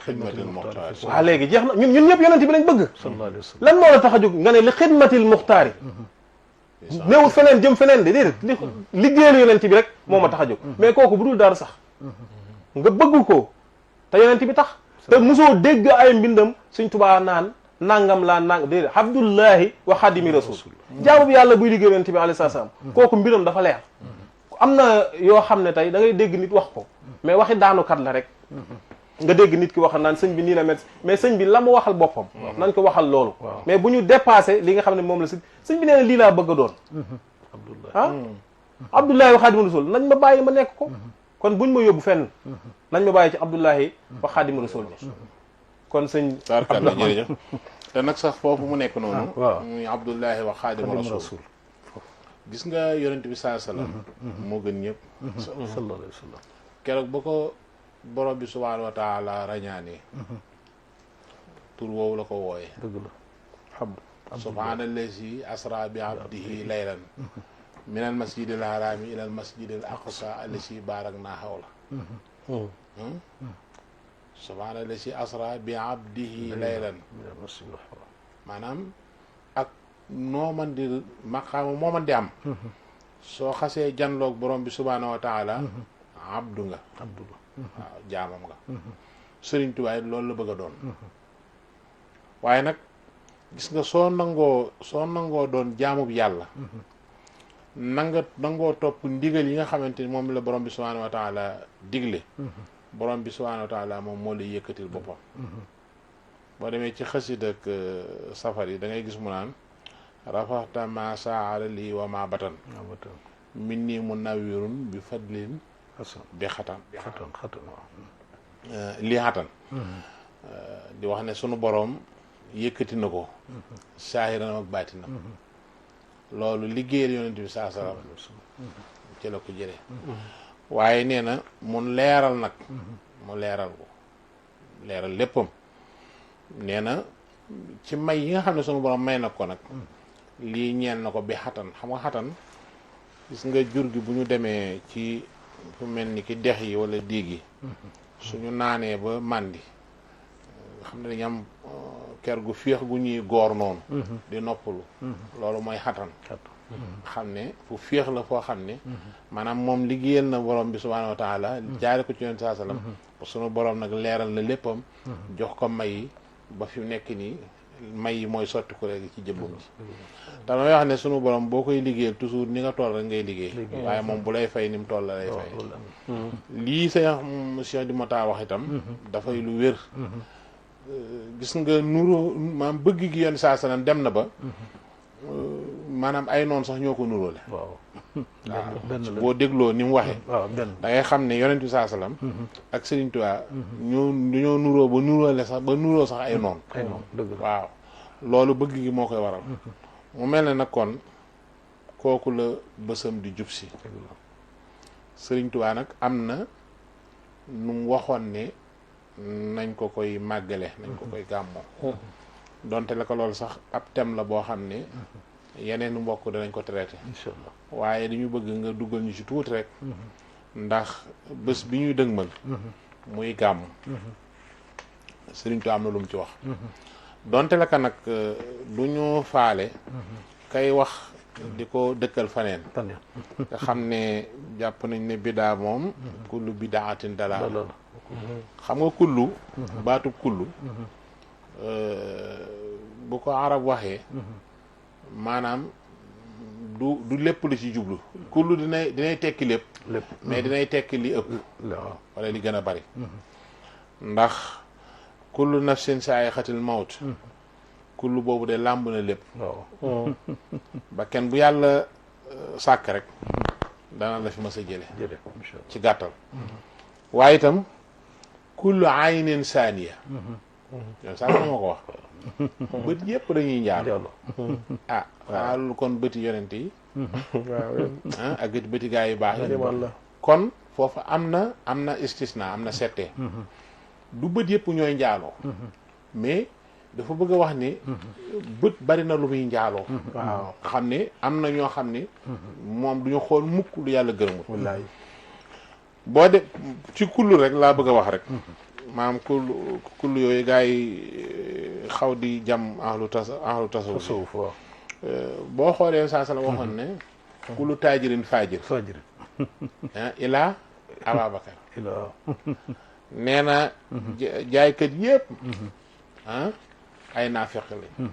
xidmatil muxtaar waa léegi jeex na ñun ñëpp yonent bi lañ bëgg sallallahu alayhi wa sallam lan moo la tax a jóg nga ne li xidmatil muxtaari néewul feneen jëm feneen de déedéet li liggéeyal yonent bi rek moo ma tax a jóg mais kooku bu dul dara sax nga bëgg ko te yonent bi tax te mosoo dégg ay mbindam Sëñ Tuubaa naan nangam laa nang déedéet abdullahi wa xadimi rasul jaamu bi yàlla buy liggéey yonent bi alayhi salaam kooku mbiram dafa leer am na yoo xam ne tey da ngay dégg nit wax ko mais waxi daanukat la rek nga dégg nit ki wax naan sëñ bi nii la mel mais sëñ bi la mu waxal boppam nañ ko waxal loolu mais bu ñu dépassé li nga xam ne moom la sëñ bi nee na lii laa bëgg a doon ah abdullahi wa xaadimu rasul nañ ma bàyyi ma nekk ko kon buñ ma yóbbu fenn nañ ma bàyyi ci abdullahi wa xaadimu rasul bi kon sëñ tabarkalla jërëjëf te nag sax foofu mu nekk noonu waaw muy abdullahi wa xaadimu rasul gis nga yonent bi saa sallam moo gën ñëpp sallallahu alayhi wa sallam keroog ba ko borom bi subhaanahu wa taala rañaanee tur woowu la ko wooye dëgg la subhaanallazi asra bi abdihi laylan min al masjidil harami ila al masjidil aqsa allazi baaraknaa hawla subhaanallazi asra bi abdihi laylan maanaam ak noo man di maqaama moo man di am soo xasee janloog borom bi subhaanahu wa taala abdu nga waaw jaamam nga Sëriñ Tuubaa loolu la bëgg a doon waaye nag gis nga soo nangoo doon jaamub yàlla nangoo topp ndigal yi nga xamante ni moom la borom bi subhaanahu wa taala digle borom bi subhaanahu wa taala moom moo lay yëkkatil boppam boo demee ci xasida ak safar yi da ngay gis mu naan rafaxta ma saara lii wa ma batan min nii mu nawirun bi fadlin bi xatan lii xatan di wax ne sunu boroom yëkkati na ko saahiran ak baatinam loolu liggéeyal yonent bi saa salaam ci la ko jëlee waaye nee na mun leeral nag mu leeral ko leeral léppam nee na ci may yi nga xam ne sunu boroom may na ko nag lii ñeel na ko bi xatan xam nga xatan gis nga jur gi bu ñu demee ci fu mel ni ki dex yi wala déeg yi suñu naanee ba màndi xam ne dañu am ker gu féex gu ñuy goor noonu di noppalu loolu mooy xatan xam ne fu féex la foo xam ne maanaam moom liggéeyal na borom bi subhaanahu wa taala jaare ko ci yonent saa sallam suñu borom nag leeral na léppam jox ko may yi ba fi nekk nii may yi mooy sotti ko léegi ci jëmmam ji damay wax ne sunu borom boo koy liggéeyal toujours ni nga toll rek ngay liggéey waaye moom bu lay fay ni mu toll la lay fay lii sa monsieur di Mota wax itam dafay lu wér gis nga nuroo maanaam bëgg gi yoon saa sallam dem na ba maanaam ay noonu sax ñoo ko nuróole waaw boo dégloo ni mu waxee waaw benn da ngay xam ne yonent bi saa sallam ak Sëriñ Tuubaa dañoo nuróo ba nuróole sax ba nuróo sax ay noonu dëgg la waaw loolu bëgg gi moo koy waral mu mel ne nag kon kooku la bësam di jub si Sëriñ Tuubaa nag am na nu mu waxoon ne nañ ko koy màggale nañ ko koy gàmmoo donte la ko loolu sax ab thème la boo xam ne yeneen mbokk danañ ko traité incha allah waaye dañu bëgg nga duggal ñu ci tuuti rek ndax bés bi ñuy dëgmal muy gàmm Sëriñ Tuubaa am na lu mu ci wax donte la ka nag du ñu faale kay wax di ko dëkkal faneen nga xam ne jàpp nañ ne bidaa moom kullu bidaatin dalaal xam nga kullu baatu kullu bu ko arab waxee maanaam du lépp lu ci jublu kullu dinay tekki lépp mais dinay tekki li ëpp wala li gën a bari ndax kullu nafsin saa'iqatul mawt kullu boobu de làmb na lépp ba kenn bu yàlla sàkk rek dana la fi ma sa jële ci gàttal waaye itam kullu aynin saaniya yow sax ma ko wax bët yëpp dañuy njaar ah xaalul kon bëti yonent yi ak bëti gaa yu baax yi kon foofu am na istisna am na settee du bët yëpp ñooy njaaloo mais dafa bëgg a wax ni bët bari na lu muy njaaloo waaw nga xam ne am na ñoo xam ne moom duñu xool mukk lu yàlla gërëmul wallaay boo de ci kullu rek laa bëgg a wax rek maanaam kullu yooyu gars yi xaw di jam ahlu tasawuf suuf waaw boo xoolee saa sala waxoon ne kullu taajirin faajir fajiri ilaa Ababacar ila nee na jaaykat yëpp ay naafeq lañ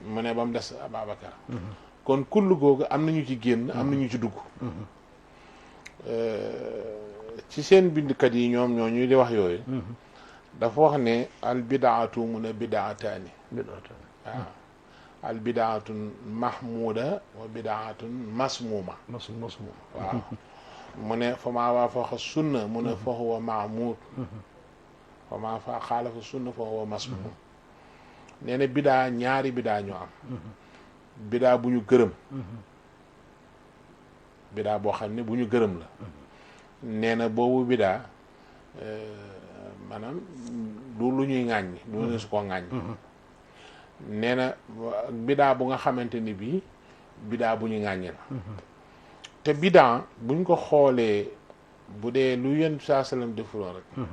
mu ne ba mu des Ababacar kon kullu googu am nañu ci génn am nañu ci dugg ci seen bindkat yi ñoom ñoo ñuy di wax yooyu dafa wax ne al bidaatu mu ne bidaataani waaw al bidaatun mahmuda wa bidaatun masmuma waaw mu ne fa maa waafaqa sunna mu ne fa huwa mahmud fa maa fa xaalafa sunna fa huwa masmum nee na bidaa ñaari bidaa ñoo am bidaa bu ñu gërëm bidaa boo xam ne bu ñu gërëm la nee na boobu bidaa maanaam du lu ñuy ŋàññi du ne su ko ŋàññi nee na bidaa bu nga xamante ni bii bidaa bu ñu ŋàññi la te bidaa buñ ko xoolee bu dee lu yonent saa sallam defuloon rek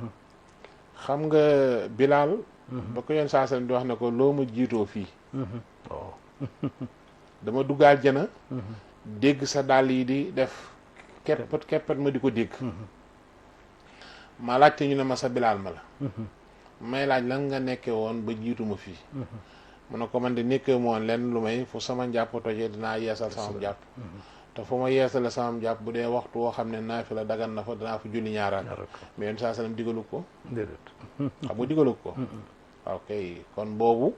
xam nga Bilaal ba ko yonent saa sallam di wax ne ko loo ma jiitoo fii dama duggaal jana dégg sa dàll yi di def keppet ma di ko dégg ma laajte ñu ne ma sa Bilaal ma la may laaj lan nga nekke woon ba jiitu ma fii mu ne ko man de nekkee moon lenn lu may fu sama njàpp tojee dinaa yeesal sama njàpp te fu ma yeesale sama njàpp bu dee waxtu woo xam ne naafi la dagan na fa danaa fa julli ñaaraat mais yonent saa sallam digalu ko xam nga digalu ko ok kon boobu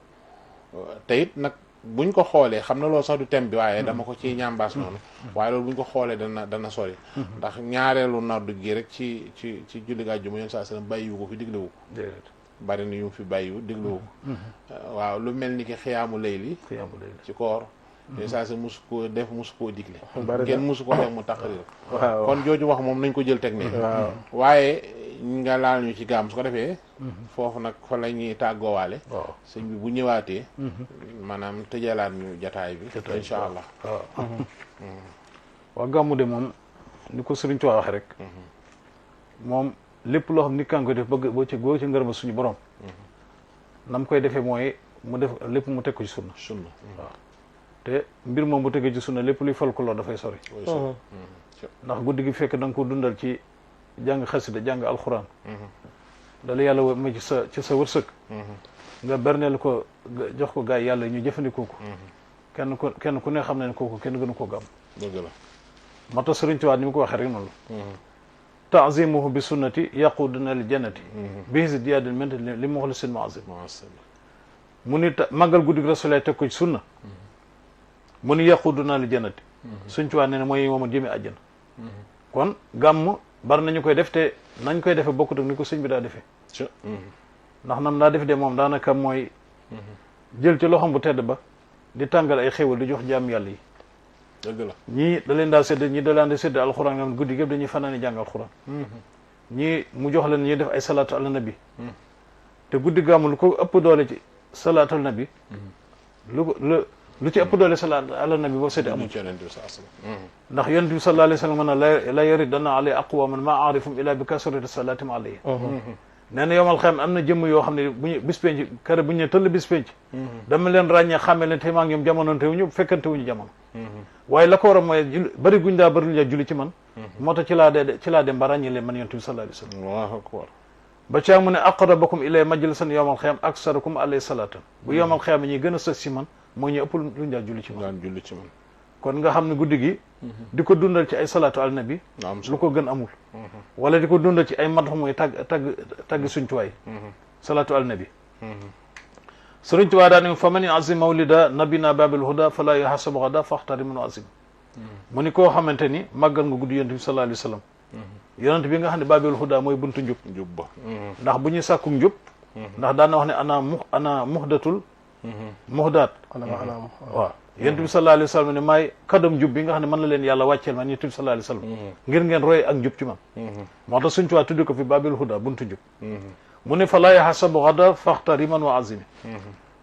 te it nag buñ ko xoolee xam na loolu sax du thème bi waaye dama ko ciy ñambaas noonu waaye loolu buñ ko xoolee dana sori ndax ñaareelu nodd gi rek ci julli àjjuma yonent saa sallam bàyyiwu ko fi diglewu ko bari na yu mu fi bàyyiwu diglewu ko waaw lu mel ni ki xiyaamu layli ci koor yooyu saa si musu koo def musu koo digle kenn musu ko def mu taqrir kon jooju wax moom nañ ko jël teg ne waaye nga laal ñu ci gaam su ko defee foofu nag fa la ñuy tàggoowaale sëñ bi bu ñëwaatee maanaam tëjalaat ñu jataay bi insha allah waaw gàmmu de moom ni ko Sëriñ Tuubaa waxe rek moom lépp loo xam nit kan koy def bëgg boo ci ngërëma suñu borom nam koy defee mooy mu def lépp mu teg ko ci sunna waaw te mbir moom bu tegee ci sunna lépp luy folklore dafay sori ndax guddi gi fekk da nga ko dundal ci jàng xasida jàng alxuraan dala yàlla ma ci sa wërsëg nga berneel ko jox ko gaay yàlla ñu jëfandikoo ko kenn ku ne xam ne kooku kenn gënu koo gàmm dëgg la moo tax Sëriñ Tuubaa ni mu ko waxee rek noonu la taazimuhu bi sunnati yaquduna li jannati bihisi diyaadil ment li muxlisin muazim mu ni màggal guddi gi Rasulullah teg ko ci sunna mu ni yaquduna li jannati Sëriñ Tuubaa nee na mooy mooma jëme àjjana kon gàmm bari nañu koy def te nañ koy defee bokkut ak ni ko sëñ bi daa defee ndax nam daa def de moom daanaka mooy jël ci loxoom bu tedd ba di tàngal ay xéwal di jox jaam yàlla yi dëgg la ñii da leen daa sédd ñii da leen di sédd alxuraan nga xam ne guddi gépp dañuy fanaani jàng alxuraan ñii mu jox leen ñuy def ay salaatu ala nabi te guddi gàmmu lu ko ëpp doole ci salaatu ala nabi lu ci ëpp doole salaatu ala nabi boo séddee amul ndax yonent bi sallallahu alayhi wa sallam na la yaridanna alay aqwaman ma arifum illa bi kasrati salatim alayhi nee na yomal xam am na jëmm yoo xam ne buñu bis penc kër bu ñu ne tëll bis penc dama leen ràññee xàmmee leen te maa ngi ñoom jamonoonte wuñu fekkante wuñu jamono waaye la ko war a mooy bëri guñ daa bëri lu ja julli ci man moo tax ci laa dem ba ràññee leen man yonent bi sallallahu alayhi wa sallam Allahu akbar ba caa mu ne aqrabakum ilay majlisan yowmal xiyam aksarukum alay salatan bu yowmal xiyam ñi gën a sës si man moo ñu ëpp luñ daa julli ci man kon nga xam ne guddi gi di ko dundal ci ay salaatu al nabi lu ko gën amul wala di ko dundal ci ay madx mooy tagg suñ tuwaay salaatu al nabi sëriñ Tuubaa daa ne fa man azim mawlida nabina babil huda fala yuhasabu gada faxtari munu azim mu ni koo xamante ni màggal nga guddi yonent bi sallallahu alayhi wa sallam yonent bi nga xam ne babil huda mooy buntu njub ba ndax bu ñuy sàkku njub ndax daan na wax ne ana muhdatul muhdaat waaw yonent bi sallallahu alayhi wa sallam ne maay kadam njub bi nga xam ne mën la leen yàlla wàcceel man yonent bi sallallahu alayhi wa sallam ngir ngeen roy ak njub ci man moo tax suñ tuwaa tuddi ko fi babil huda buntu njub mu ni fa laa yaxasabu gada faxtariman wa azimi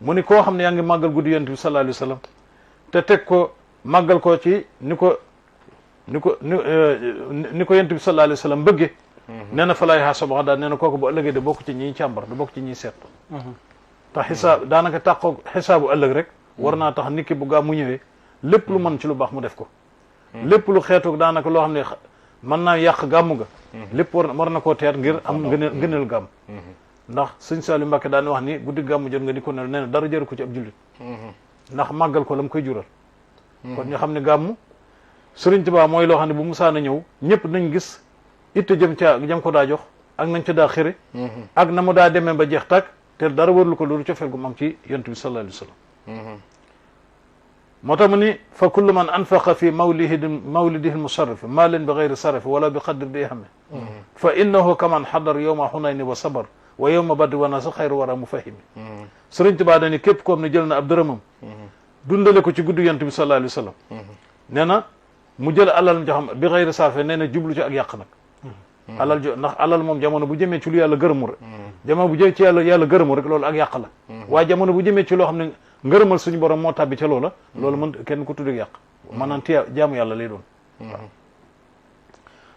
mu ni koo xam ne yaa ngi màggal guddi yonent bi sallallahu alayhi wa sallam te teg ko màggal ko ci ni ko yonent bi sallallahu alayhi wa sallam bëgge nee na fa laa yaxasabu gada nee na kooku bu ëllëgee de bokk ci ñiy càmbar du bokk ci ñiy seet te xisaab daanaka tàqoo xisaabu ëllëg rek war naa tax nit ki bu gaa mu ñëwee lépp lu mën ci lu baax mu def ko lépp lu xeetu daanaka loo xam ne mën naa yàq gàmmu ga lépp war na koo teer ngir am ngëneel gàmm ndax sëñ Saliou Mbacke daan wax ni guddi gàmmu jot nga di ko ne nee na dara jëru ko ci ab jullit ndax màggal ko la mu koy jural kon ñu xam ne gàmmu Sëriñ Tuubaa mooy loo xam ne bu musaana ñëw ñëpp nañ gis itte jëm ko daa jox ak nañ ca daa xëre ak na mu daa demee ba jeex tàkk te dara warlu ko loolu cofeel gu mu am ci yonent bi sallallahu alayhi wa sallam moo tax mu ni fa kullu man anfaqa fi mawlidihi lmusarrafi maalan bi gayri sarafi wala bi qadri di hame fa innahu kaman xadar yowma xunayni wa sabar wa yowma badri wa nasa xayru wara mufahimi Sëriñ Tuubaa dani képp koom ne jël na ab dërëmam dundale ko ci guddi yonent bi sallallahu alayhi wa sallam nee na mu jël alal joxam bi gayri sarafi nee na jublu ci ak yàq nag alal jo ndax alal moom jamono bu jëmee ci lu yàlla gërëmu rek jamono bu jëmee ci yàlla gërëmu rek loolu ak yàq la waaye jamono bu jëmee ci loo xam ne ngërëmal suñu borom moo tàbbi ca loola loolu mën kenn ku tudd yàq maanaam tiya jaamu yàlla lay doon waaw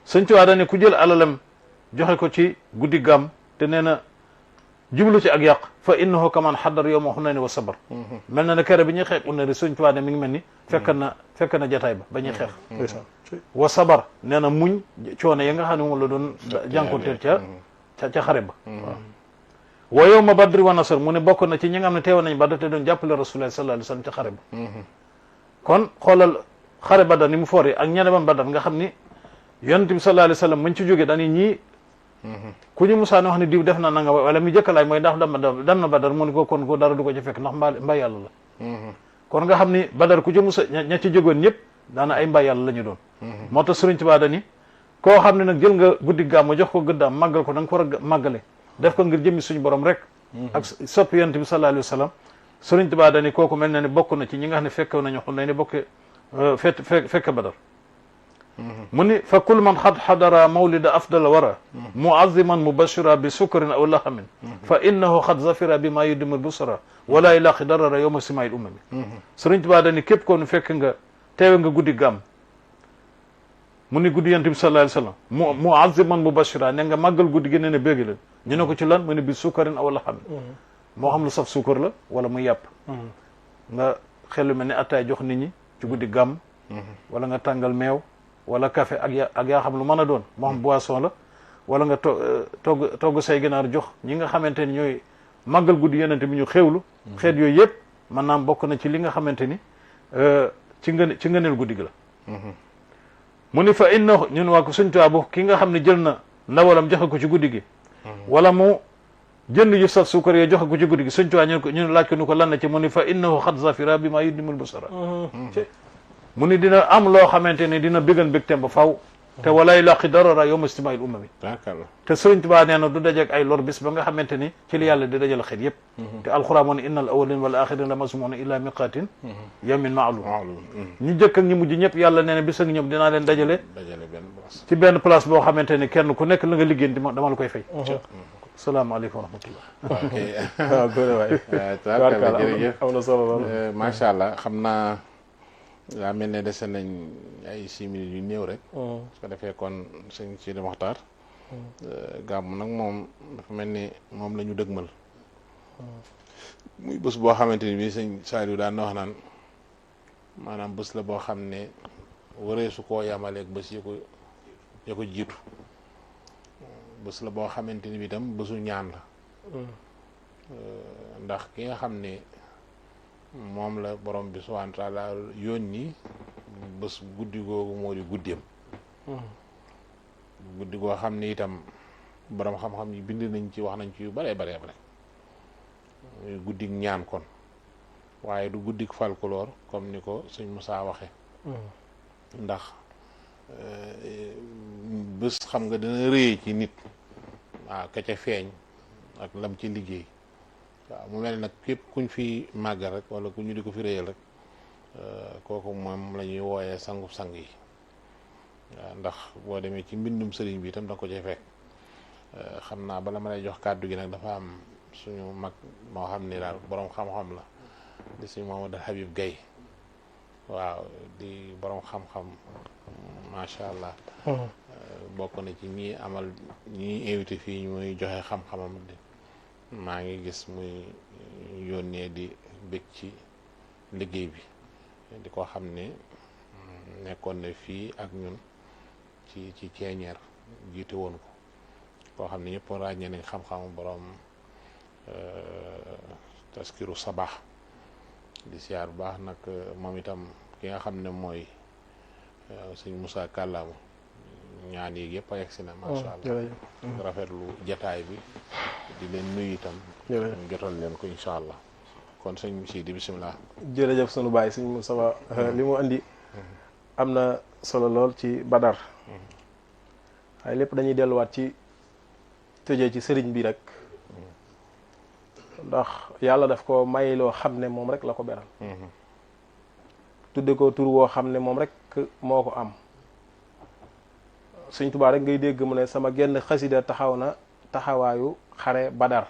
Sëñ Tuubaa daane ku jël alalam joxe ko ci guddi gàmm te nee na jublu ci ak yàq fa innahu kaman xaddar yowma xunayni wa sabar mel na ne kere bi ñuy xeex unne Sëñ Tuubaa ne mi ngi mel ni fekk na jataay ba ñuy xeex wa sabar nee na muñ coono ya nga xam ne moom la doon jànkonteel ca xare ba waaw wa yawma badri wa nasr mu ne bokk na ci ñi nga xam ne teewoon nañ Badar te doon jàppale Rasulullah sallallahu alayhi wa sallam ca xare ba kon xoolal xare Badar ni mu foore ak ñene bam Badar nga xam ni yonent bi sallallahu alayhi wa sallam mañ ci jógee dañuy ñii ku ñu musaane wax ne diw def na nanga wala mi jëkkalaay mooy ndax dem na Badar mu ne ko kon ko dara du ko ci fekk ndax mbaa yàlla la kon nga xam ni Badar ku ci musa ña ci jógoon ñëpp daana ay mbaa yàlla la ñu doon moo tax Sëriñ Tuubaa dani koo xam ne nag jël nga guddi gàmmu jox ko gëddaam màggal ko da nga ko war a màggale def ko ngir jëmmi suñu borom rek ak soppi yonent bi sallallahu alayhi wa sallam Sëriñ Tuubaa dani kooku mel na ne bokk na ci ñi nga xam ne fekk nañu xun nañ ne bokk fekk Badar mu ni fa kul man xadara mawlida afdal wara muaziman mubashira bi sukrin aw lahamin fa innahu xad zafira bi maa yudimul busra wala ilaqi darara yowma simail umami Sëriñ Tuubaa dani képp koo nu fekk nga teewe nga guddi gàmm mu ni guddi yonent bi sallallahu alayhi wa sallam muaziman mubashira ne nga màggal guddi gi ne ne béggi leen ñu ne ko ci lan mu ne bi sukarin aw lahamin moo xam lu saf suukar la wala muy yàpp nga xel lu mel ne attaay jox nit ñi ci guddi gàmm wala nga tàngal meew wala café ak yaa xam lu mën a doon moo xam boisson la wala nga togg say ginaar jox ñi nga xamante ni ñooy màggal guddi yonent bi ñu xewlu xeet yooyu yëpp maanaam bokk na ci li nga xamante ni ci ngëneel guddi gi la mu ni fa inna ñun waa ko Sëñ Tuubaa bu ki nga xam ne jël na ndawalam joxe ko ci guddi gi wala mu jënd yu saf suukar yooyu joxe ko ci guddi gi Sëñ Tuubaa ñun laaj ko ni ko lan na ci mu ni fa innahu xad zafira bi maa yudimul busara mu ni dina am loo xamante ni dina béggan bégteem ba faw te walay laqi darara yowma istimail umami te Sëriñ Tuubaa nee na du dajeeg ay lor bis ba nga xamante ni ci li yàlla di dajal xeet yëpp te alxuraan moo ne inna al awalin wal axirin la masmuuna illa miqatin yawmin maalum ñu jëkk ak ñu mujj ñëpp yàlla nee na bis ak ñëpp dinaa leen dajale ci benn place boo xamante ni kenn ku nekk la nga liggéey dama la koy fay salaamaaleykum wa rahmatullah waaw góor waay tabarkalla jërëjëf am na solo lool macha allah xam naa daa mel ne dese nañ ay 6 minutes yu néew rek su ko defee kon sëñ Sidi Mokhtar gàmm nag moom dafa mel ni moom la ñu dëgmal muy bés boo xamante ni bii sëñ Saliou daan na wax naan maanaam bés la boo xam ne waree su koo yamaleeg bés ya ko jiitu bés la boo xamante ni bi tam bésu ñaan la ndax ki nga xam ne moom la borom bi subhaanahu wa taala yónni bés guddi googu moo di guddeem guddi goo xam ne itam borom xam-xam yi bind nañ ci wax nañ ci yu bare muy guddik ñaan kon waaye du guddik folklore comme ni ko sëñ Moussa waxe ndax bés xam nga dina rëy ci nit waaw ka ca feeñ ak lam ci liggéey waaw mu mel nag képp kuñ fi màggal rek wala ku ñu di ko fi réyal rek kooku moom la ñuy wooyee sangub sang yi waaw ndax boo demee ci mbindum sëriñ bi itam da ko cay fekk xam naa bala ma lay jox kàddu gi nag dafa am suñu mag moo xam ni daal boroom xam-xam la di suñu Mamadou Habib Gaye waaw di boroom xam-xam macha allah bokk na ci ñi amal ñi invité fii muy joxe xam-xamam maa ngi gis muy yónnee di bég ci liggéey bi di ko xam ne nekkoon na fii ak ñun ci ceeñeer jiite woon ko koo xam ne ñëpp ràññee nañ xam-xamu borom taskiru sabaax di siyaar bu baax nag moom itam ki nga xam ne mooy sëñ Moussa Kàllaamu ñaan yi yëpp a yegg si na macha allah rafetlu jataay bi di leen nuyu itam jotal leen ko incha allah kon sëñ si di bisimilah. jërëjëf sunu baay sëñ Moussa li mu andi am na solo lool ci Badar waaye lépp dañuy delluwaat ci tëjee ci sëriñ bi rek ndax yàlla daf ko may loo xam ne moom rek la ko beral tudde ko tur woo xam ne moom rek moo ko am Sëñ Tuubaa rek ngay dégg mu ne sama genn xasida taxaw na taxawaayu xare Badar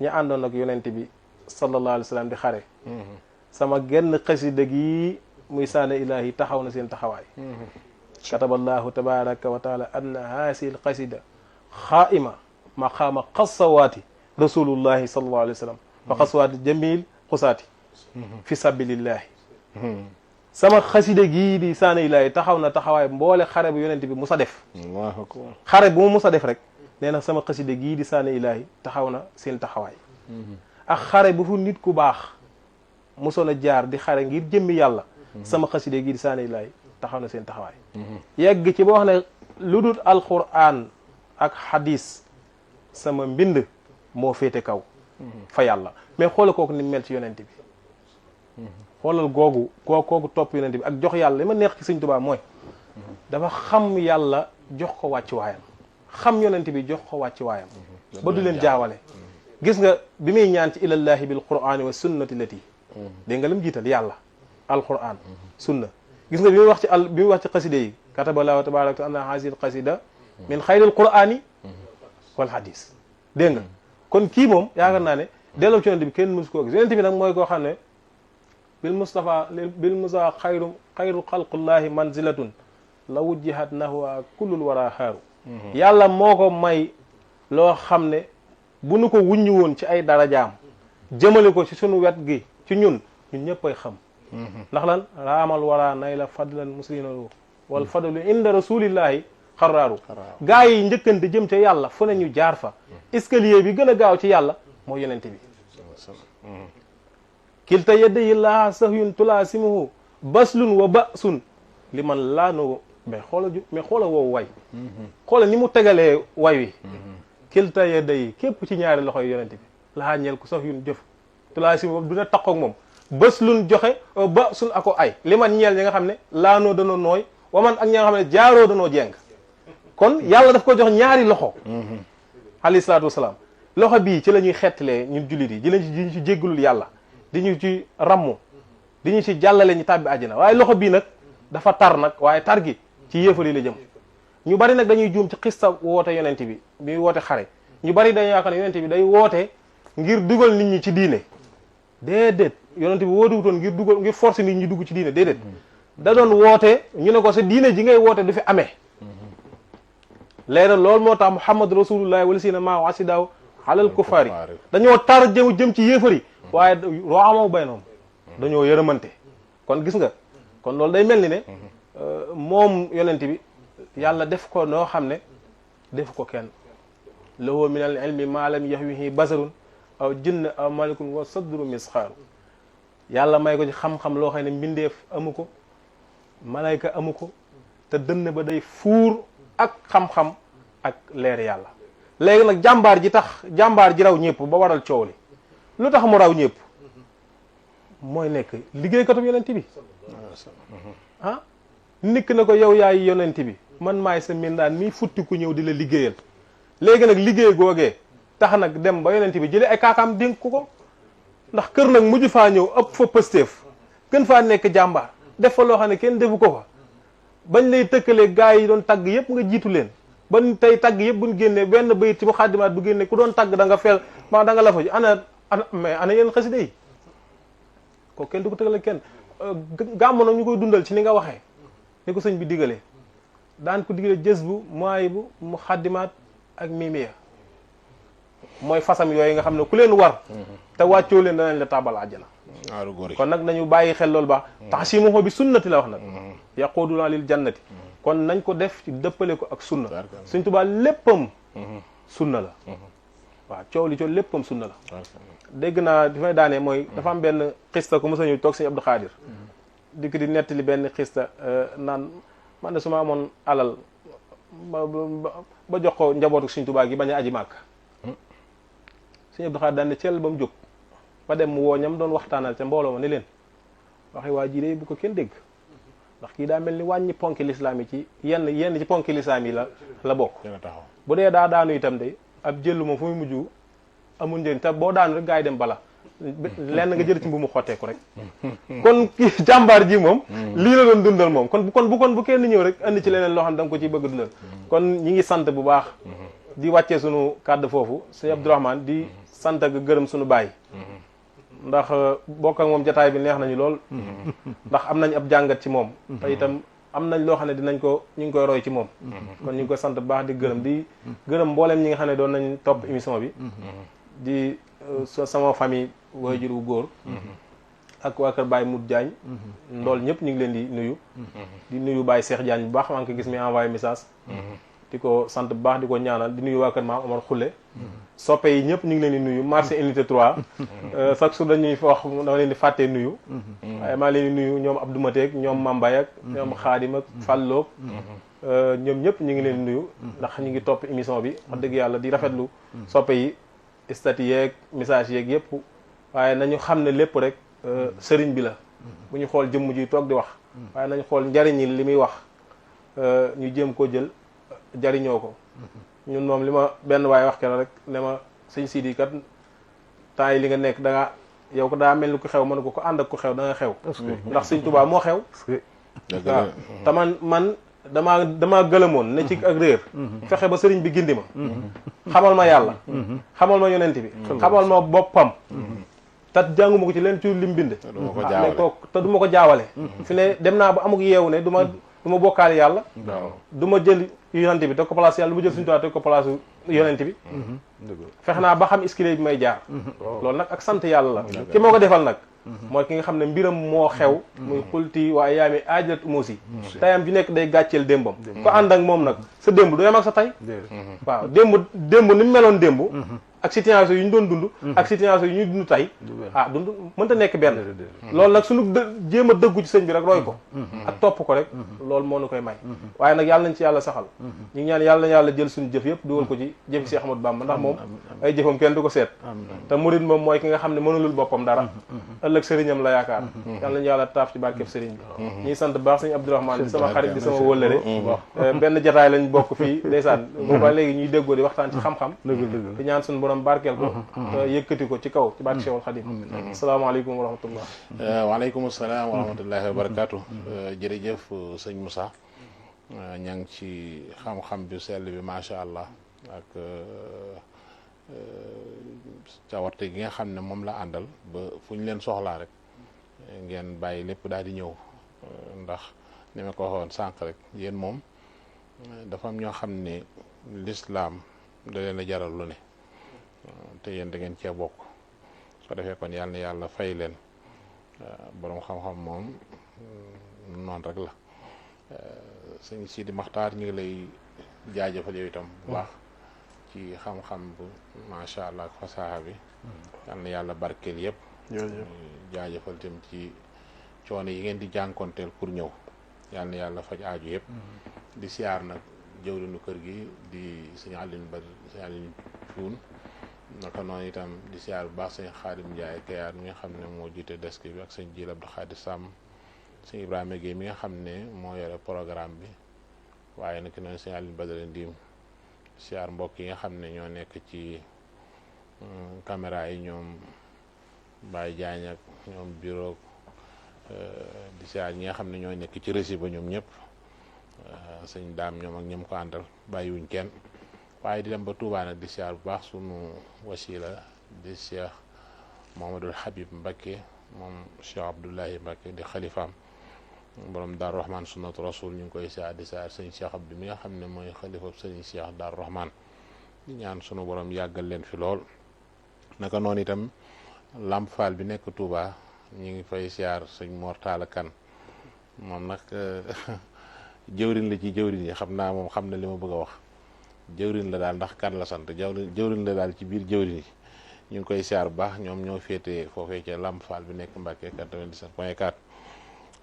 ñi àndoon ak yonent bi sallallahu alayhi wa sallam di xare sama genn xasida gi muy saana ilaahi taxaw na seen taxawaay kataballahu tabaraka wa taala anna haasihi l xasida xaaima maqaama xasawaati rasulullahi sallallahu alayhi wa sallam fa xasawaati jamil xusaati fi sabilillahi sama xasida gii di saana ilaahi taxaw na taxawaay mboole xare bu yonent bi musa def xare bu mu musa def rek nee na sama xasida gii di saana ilaahi taxaw na seen taxawaay ak xare bu fu nit ku baax musoon a jaar di xare ngir jëmmi yàlla sama xasida gii di saana ilaahi taxaw na seen taxawaay yegg ci boo wax ne lu dul alquran ak hadis sama mbind moo féete kaw fa yàlla mais xoola kooku ni mel ci yonent bi xoolal kooku topp yonent bi ak jox yàlla li ma neex ci Sëñ Tuubaa mooy dafa xam yàlla jox ko wàcc waayam xam yonent bi jox ko wàcc waayam ba du leen jaawale gis nga bi muy ñaan ci ilallahi bil qur'ani wa sunnati lati dégg nga lim jiital yàlla alquran sunna gis nga bi muy wax ci xasida yi kataballahu tabaraka anna hasil xasida min xayril qur'ani wal hadis dégg nga kon kii moom yaakaar naa ne delloo ci yonent bi kenn mësu koo gis yonent bi nag mooy koo xam ne bil musa xayru xalqullahi manzilatun la wujjihat nahwa kullul wara xaaru yàlla moo ko may loo xam ne bu nu ko wuññi woon ci ay darajaam jëmale ko ci sunu wet gi ci ñun ñëpp ay xam ndax lan raamal wara nay la fadlan muslimalu wal fadlu inda rasulillahi xaraaru gaa yi njëkkante jëm ca yàlla fu ne ñu jaar fa escalier bi gën a gaaw ci yàlla moo yonente bi kilta yedda yi laa sahyun tulaasimuhu baslun wa basun li man laa no mais xoola woowu way xoola ni mu tegalee way wi kilta yedda yi képp ci ñaari loxoy yonente bi laa ñeel ko sahyun jëf tulaasimuhu dina taqoog moom baslun joxe basun ako ay li man ñeel ñi nga xam ne laanoo danoo nooy wa man ak ñi nga xam ne jaaroo danoo jeng kon yàlla daf ko jox ñaari loxo alayhi salaatu wasalaam loxo bii ci la ñuy xettalee ñun jullit yi di ñu ci jéggalul yàlla di ñu ci rammu di ñu ci jàllale ñu tàbbi àjjana waaye loxo bii nag dafa tar nag waaye tar gi ci yéefar yi la jëm ñu bari nag dañuy juum ci xista woote yonent bi bi woote xare ñu bari dañuy yaakaar ne yonent bi day woote ngir dugal nit ñi ci diine déedéet yonent bi wootewutoon ngir forcer nit ñi dugg ci diine déedéet da doon woote ñu ne ko sa diine ji ngay woote du fi amee leeral loolu moo tax muhammad rasulullahi wala sina maa asidaaw alal kufaari dañoo tar jëm ci yéefar yi waaye roo amaw bay noom dañoo yërëmante kon gis nga kon loolu day mel ni ne moom yonent bi yàlla def ko noo xam ne def ko kenn lahu min al ilmi ma lam yahwihi basarun aw jinn aw malikun wa sadru misxaaru yàlla may ko ci xam-xam loo xam ne mbindeef amu ko malayka amu ko te dënn ba day fuur ak xam-xam ak leer yàlla léegi nag jàmbaar ji raw ñëpp ba waral coow li lu tax mu raw ñëpp mooy nekk liggéeykatu yonent bi ah nikk na ko yow yaay yonent bi man maay sa mbindaan mi futti ku ñëw di la liggéeyal léegi nag liggéey googee tax nag dem ba yonent bi jëlee ay kaakaam dénk ko ndax kër nag mujj faa ñëw ëpp fa pësteef gën faa nekk jàmbaar def fa loo xam ne kenn defu ko fa bañ lay tëkkalee gaa yi doon tagg yépp nga jiitu leen ba tey tagg yëpp buñ génnee benn bayit ci muxaddimaat bu génnee ku doon tagg da nga fel ma da nga la fa ji ana mais ana yéen xasida yi ko kenn du ko tëgal kenn gàmmu nag ñu koy dundal ci ni nga waxee ni ko sëñ bi digalee daan ko digalee jës bu mooy bu muxaddimaat ak mimiya mooy fasam yooyu nga xam ne ku leen war te wàccoo leen danañ la tàbbal àjjana kon nag nañu bàyyi xel loolu baax taxsimuhu bi sunnati la wax nag yaquduna lil jannati kon nañ ko def ci dëppale ko ak sunna Sëñ Tuubaa léppam sunna la waaw coow li coow léppam sunna la dégg naa di fay daanee mooy dafa am benn xista ku mos a ñëw toog Sëñ Abdou Khadir di ko di nettali benn xista naan man de su ma amoon alal ba jox ko njabootu Sëñ Tuubaa gi bañ a aji màkk Sëñ Abdou Khadir daan ne ceel ba mu jóg ba dem mu woo ñam doon waxtaanal ca mbooloo ma ne leen waxe waa ji de bu ko kenn dégg ndax kii daa mel ni wàññi ponki lislaam yi ci yenn ci ponki lislaam yi la bokk bu dee daa daanu itam de ab jëllu moom fu muy mujj amul njëriñ te boo daanu rek gaa yi dem bala lenn nga jël ci mbu mu xotteeku rek kon kii jàmbaar ji moom lii la doon dundal moom kon bu kenn ñëw rek andi ci leneen loo xam ne da nga ko ciy bëgg dundal kon ñi ngi sant bu baax di wàccee sunu kàddu foofu sëñ Abdourahmane di sant ak gërëm sunu baay ndax bokk ak moom jataay bi neex nañu lool ndax am nañ ab jàngat ci moom te itam am nañ loo xam ne ñu ngi koy roy ci moom kon ñu ngi koy sant bu baax di gërëm mbooleem ñi nga xam ne doon nañ topp émission bi di sama famille waajur wu góor ak waa kër Baye Mout Diagne ndool ñëpp ñu ngi leen di nuyu Baye Cheikh Diagne bu baax maa ngi ko gis mi envoyé message di ko sant bu baax di ko ñaanal di nuyu waa kër Maam Omar Khoule soppe yi ñëpp ñu ngi leen di nuyu marché unité 3 chaque jour dañuy wax dama leen di fàttee nuyu waaye maa leen di nuyu ñoom Abdou Mateek ñoom Mambay ak ñoom Xaadim ak Falloob ñoom ñëpp ñu ngi leen di nuyu ndax ñu ngi topp émission bi wax dëgg yàlla di rafetlu soppe yi statut yeeg message yeeg yëpp waaye nañu xam ne lépp rek sëriñ bi la bu ñu xool jëmm ji toog di wax waaye nañu xool njariñi li muy wax ñu jéem koo jël jariñoo ko ñun moom li ma benn waaye wax keroog rek ne ma sëñ Sidi kat temps yi li nga nekk da nga yow ko daa mel ni ku xew mën ko ànd ak ku xew da nga xew ndax sëñ Tuubaa moo xew waaw te man damaa gëlëmoon ne ci ak réer fexe ba sëriñ bi gindi ma xamal ma yàlla xamal ma yonent bi xamal ma boppam te jànguma ko ci leen ci lim bind te du ma ko jaawale fi ne dem naa ba amuk yeewu ne du ma bokkaale yàlla du ma jël yonent bi teg ko place yàlla du ma jël suñu tubaab teg ko place yonent bi fexe naa ba xam escalier bi may jaar loolu nag ak sant yàlla la ki moo ko defal nag mooy ki nga xam ne mbiram moo xew muy xulti waaye yaami aajilat umusi tayam bi nekk day gàcceel démbam ko ànd ak moom nag sa démb du yem ak sa tay waaw démb ni mu meloon démb ak situation yi ñu doon dund ak situation yi ñuy dund tey dund mënta nekk benn loolu nag suñu jéem a dëggu ci sëñ bi rek roy ko ak topp ko rek loolu moo nu koy may waaye nag yàlla nañ ci yàlla saxal ñu ngi ñaan yàlla na yàlla jël suñu jëf yëpp dugal ko ci jëfi Cheikh Ahmadou Bamba ndax moom ay jëfam kenn du ko seet te murid moom mooy ki nga xam ne mënulul boppam dara ëllëg sëriñam la yaakaar yàlla nañu yàlla taaf ci barkeb sëriñ bi ñuy sant baax sëñ Abdourahmane di sama xarit di sama wëllëre benn jataay lañ bokk fii ndeysaan booba léegi ñuy déggoo di waxtaan ci xam-xam di ñaan suñu borom barkeel ko yëkkati ko ci kaw ci barke Cheikhul Khadim asalaamaaleykum wa rahmatullah waaleykum asalaam wa rahmatullahi wa barakatu jërëjëf sëñ Moussa ña ngi ci xam-xam bi sell bi macha allah ak cawarte gi nga xam ne moom la àndal ba fu ñu leen soxlaa rek ngeen bàyyi lépp daal di ñëw ndax ni ma ko waxoon sànq rek yéen moom dafa am ñoo xam ne lislaam da leen a jaral lu ne te yéen da ngeen cee bokk su ko defee kon yàlla na yàlla fay leen boroom xam-xam moom noonu rek la sëñ Sidi Maxtaar ñu ngi lay jaajëfal yow itam bu baax ci xam-xam bu macha allah ak fasaaxa bi yàlla na yàlla barkeel yëpp jaajëfal itam ci coono yi ngeen di jànkonteel pour ñëw yàlla na yàlla faj aaju yëpp di siyaar nag jëwlinu kër gi di sëñ Alioune Bari sëñ Alioune Cuun naka noonu itam di siyaar bu baax sëñ Xaadim Njaay Kayaar mi nga xam ne moo jiite desk bi ak sëñ Jiil Abdou Xaadir Sàmm sëñ Ibrahima Gueye mi nga xam ne moo yore programme bi waaye nag noonu sëñ Alioune Badara Ndim siyaar mbokk yi nga xam ne ñoo nekk ci caméra yi ñoom Baye Diagne ak ñoom bureau di siyaar ñi nga xam ne ñoo nekk ci régie ba ñoom ñëpp sëñ daam ñoom ak ñoom ko àndal bàyyiwuñ kenn waaye di dem ba Touba nag di siyaar bu baax sunu wasila di Cheikh Mouhamadoul Habib Mbacké moom Cheikh Abdoulahi Mbacké di xalifaam borom Daaru Rahman sunnatu rasul ñu ngi koy siyaar di siyaar sëñ Cheikh Abdou mi nga xam ne mooy xalifa sëñ Cheikh Daaru Rahman di ñaan sunu borom yàggal leen fi lool. naka noonu itam Lamp Fall bi nekk Touba ñu ngi fay siyaar sëñ Mortala Kan moom nag jëwrin la ci jëwrin yi xam naa moom xam na li ma bëgg a wax jëwrin la daal ndax kan la sant jëwrin la daal ci biir jëwrin yi ñu ngi koy siyaar bu baax ñoom ñoo féetee foofee ca Lamp Fall bi nekk Mbacké 97.4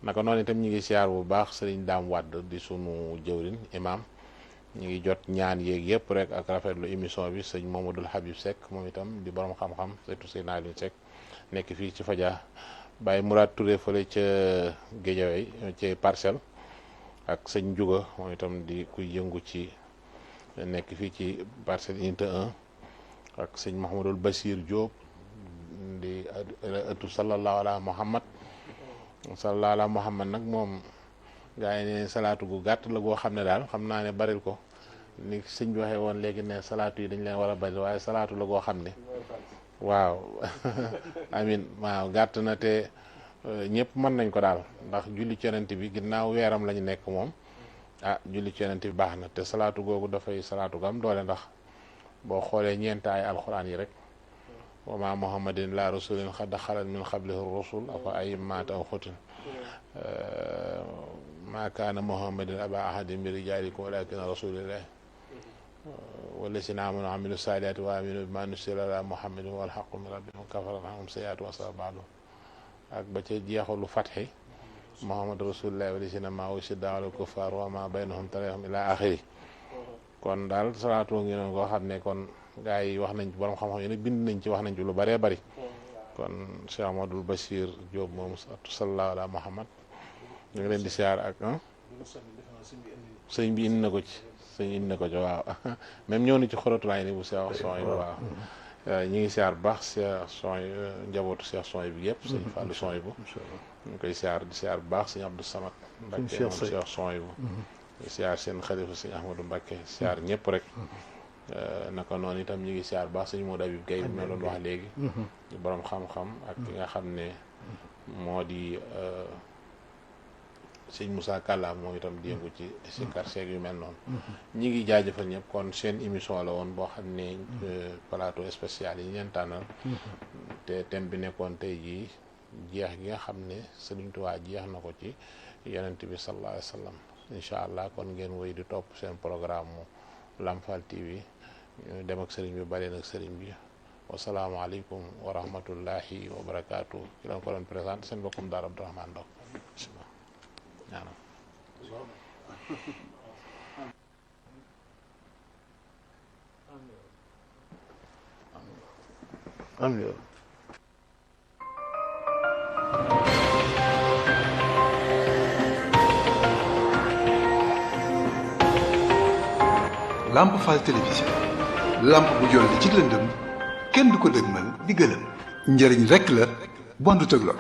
naka noonu itam ñu ngi siyaar bu baax sëriñ Daam Wàdd di sunu jëwrin imam ñu ngi jot ñaan yeeg yëpp rek ak rafetlu émission bi sëñ Mamadou Habib Seck moom itam di borom xam-xam surtout sëñ Aliou Seck nekk fii ci Fadia Baye Mourad Touré fële ca Guédiawaye ci Parcelles ak sëñ Juga moom itam di kuy yëngu ci nekk fii ci Parcelles unité 1 ak sëñ Mouhamadul Basir Diop di ëttu sallallahu ala Muhammad nag moom gaa yi ne salaatu gu gàtt la goo xam ne daal xam naa ne baril ko ni sëñ bi waxee woon léegi ne salaatu yi dañ leen war a bari waaye salaatu la goo xam ne waaw amin waaw gàtt na te ñëpp mën nañ ko daal ndax julli ci yonent bi ginnaaw weeram lañu nekk moom julli ci yonent bi baax na te salaatu googu dafay salaatu gu am doole ndax boo xoolee ñeentaay alxuraan yi rek wa ma muhammadin la rasulin xad xalat min qablihi rusul afa ay maata aw xutin ma kaana muhammadin aba ahadin min rijalikum walakin rasulillah wallazina amanu wa amilu salihati wa aminu bima nuzila ala muhammadin wal haqqu min rabbihim kafaran anhum sayyi'ati wa asaba ba'dahum ak ba ca jeexalu fatxi muhammad rasulillah wallazina ma'ahu ashiddaa'u alal kuffar wa ma baynahum taraahum ila axiri kon daal salaatu ngi noonu koo xam ne kon gaa yi wax nañ ci borom xam-xam yi nag bind nañ ci wax nañ ci lu bëree bëri kon Cheikh Amadou Bachir Diop moom sallallahu ala Muhammad ñu ngi leen di siyaar ak sëñ bi indi na ko ci waaw même ñëw na ci xorotulaay ni bu Cheikh son yi waaw ñu ngi siyaar bu baax Cheikh son yi njabootu Cheikh son yi bi yëpp sëñ Fallou son yi bu ñu koy siyaar di siyaar bu baax sëñ Abdou Samad Mbacké moom Cheikh son yi bu siyaar seen xalifa sëñ Ahmadou Mbacké siyaar ñëpp rek naka noonu itam ñu ngi siyaar baax sëñ Modou Habib Gaye bi ma doon wax léegi borom xam-xam ak ki nga xam ne moo di sëñ Moussa Kalla moom itam di yëngu ci si quartier yu mel noonu ñi ngi jaajëfal ñëpp kon seen émission la woon boo xam ne plateau spécial yi ñeen tànnal te thème bi nekkoon tey jii jeex gi nga xam ne Sëriñ Tuubaa jeex na ko ci Yonent bi sallallahu alayhi wa sallam incha allah kon ngeen wéy di topp seen programme mu Lamp Fall TV ñu dem ak sëriñ bi bari nag sëriñ bi wasalaamaaleykum wa rahmatullahi wa barakaatu ki leen ko doon présenté seen bokkum Daara Abdourahmane Ndaw bismillah ñaanam amiin Lamp Fall télévision lamp bu jolli ci lëndëm kenn du ko dëgmal di gëlëm njëriñ rekk la bu àndut ak lor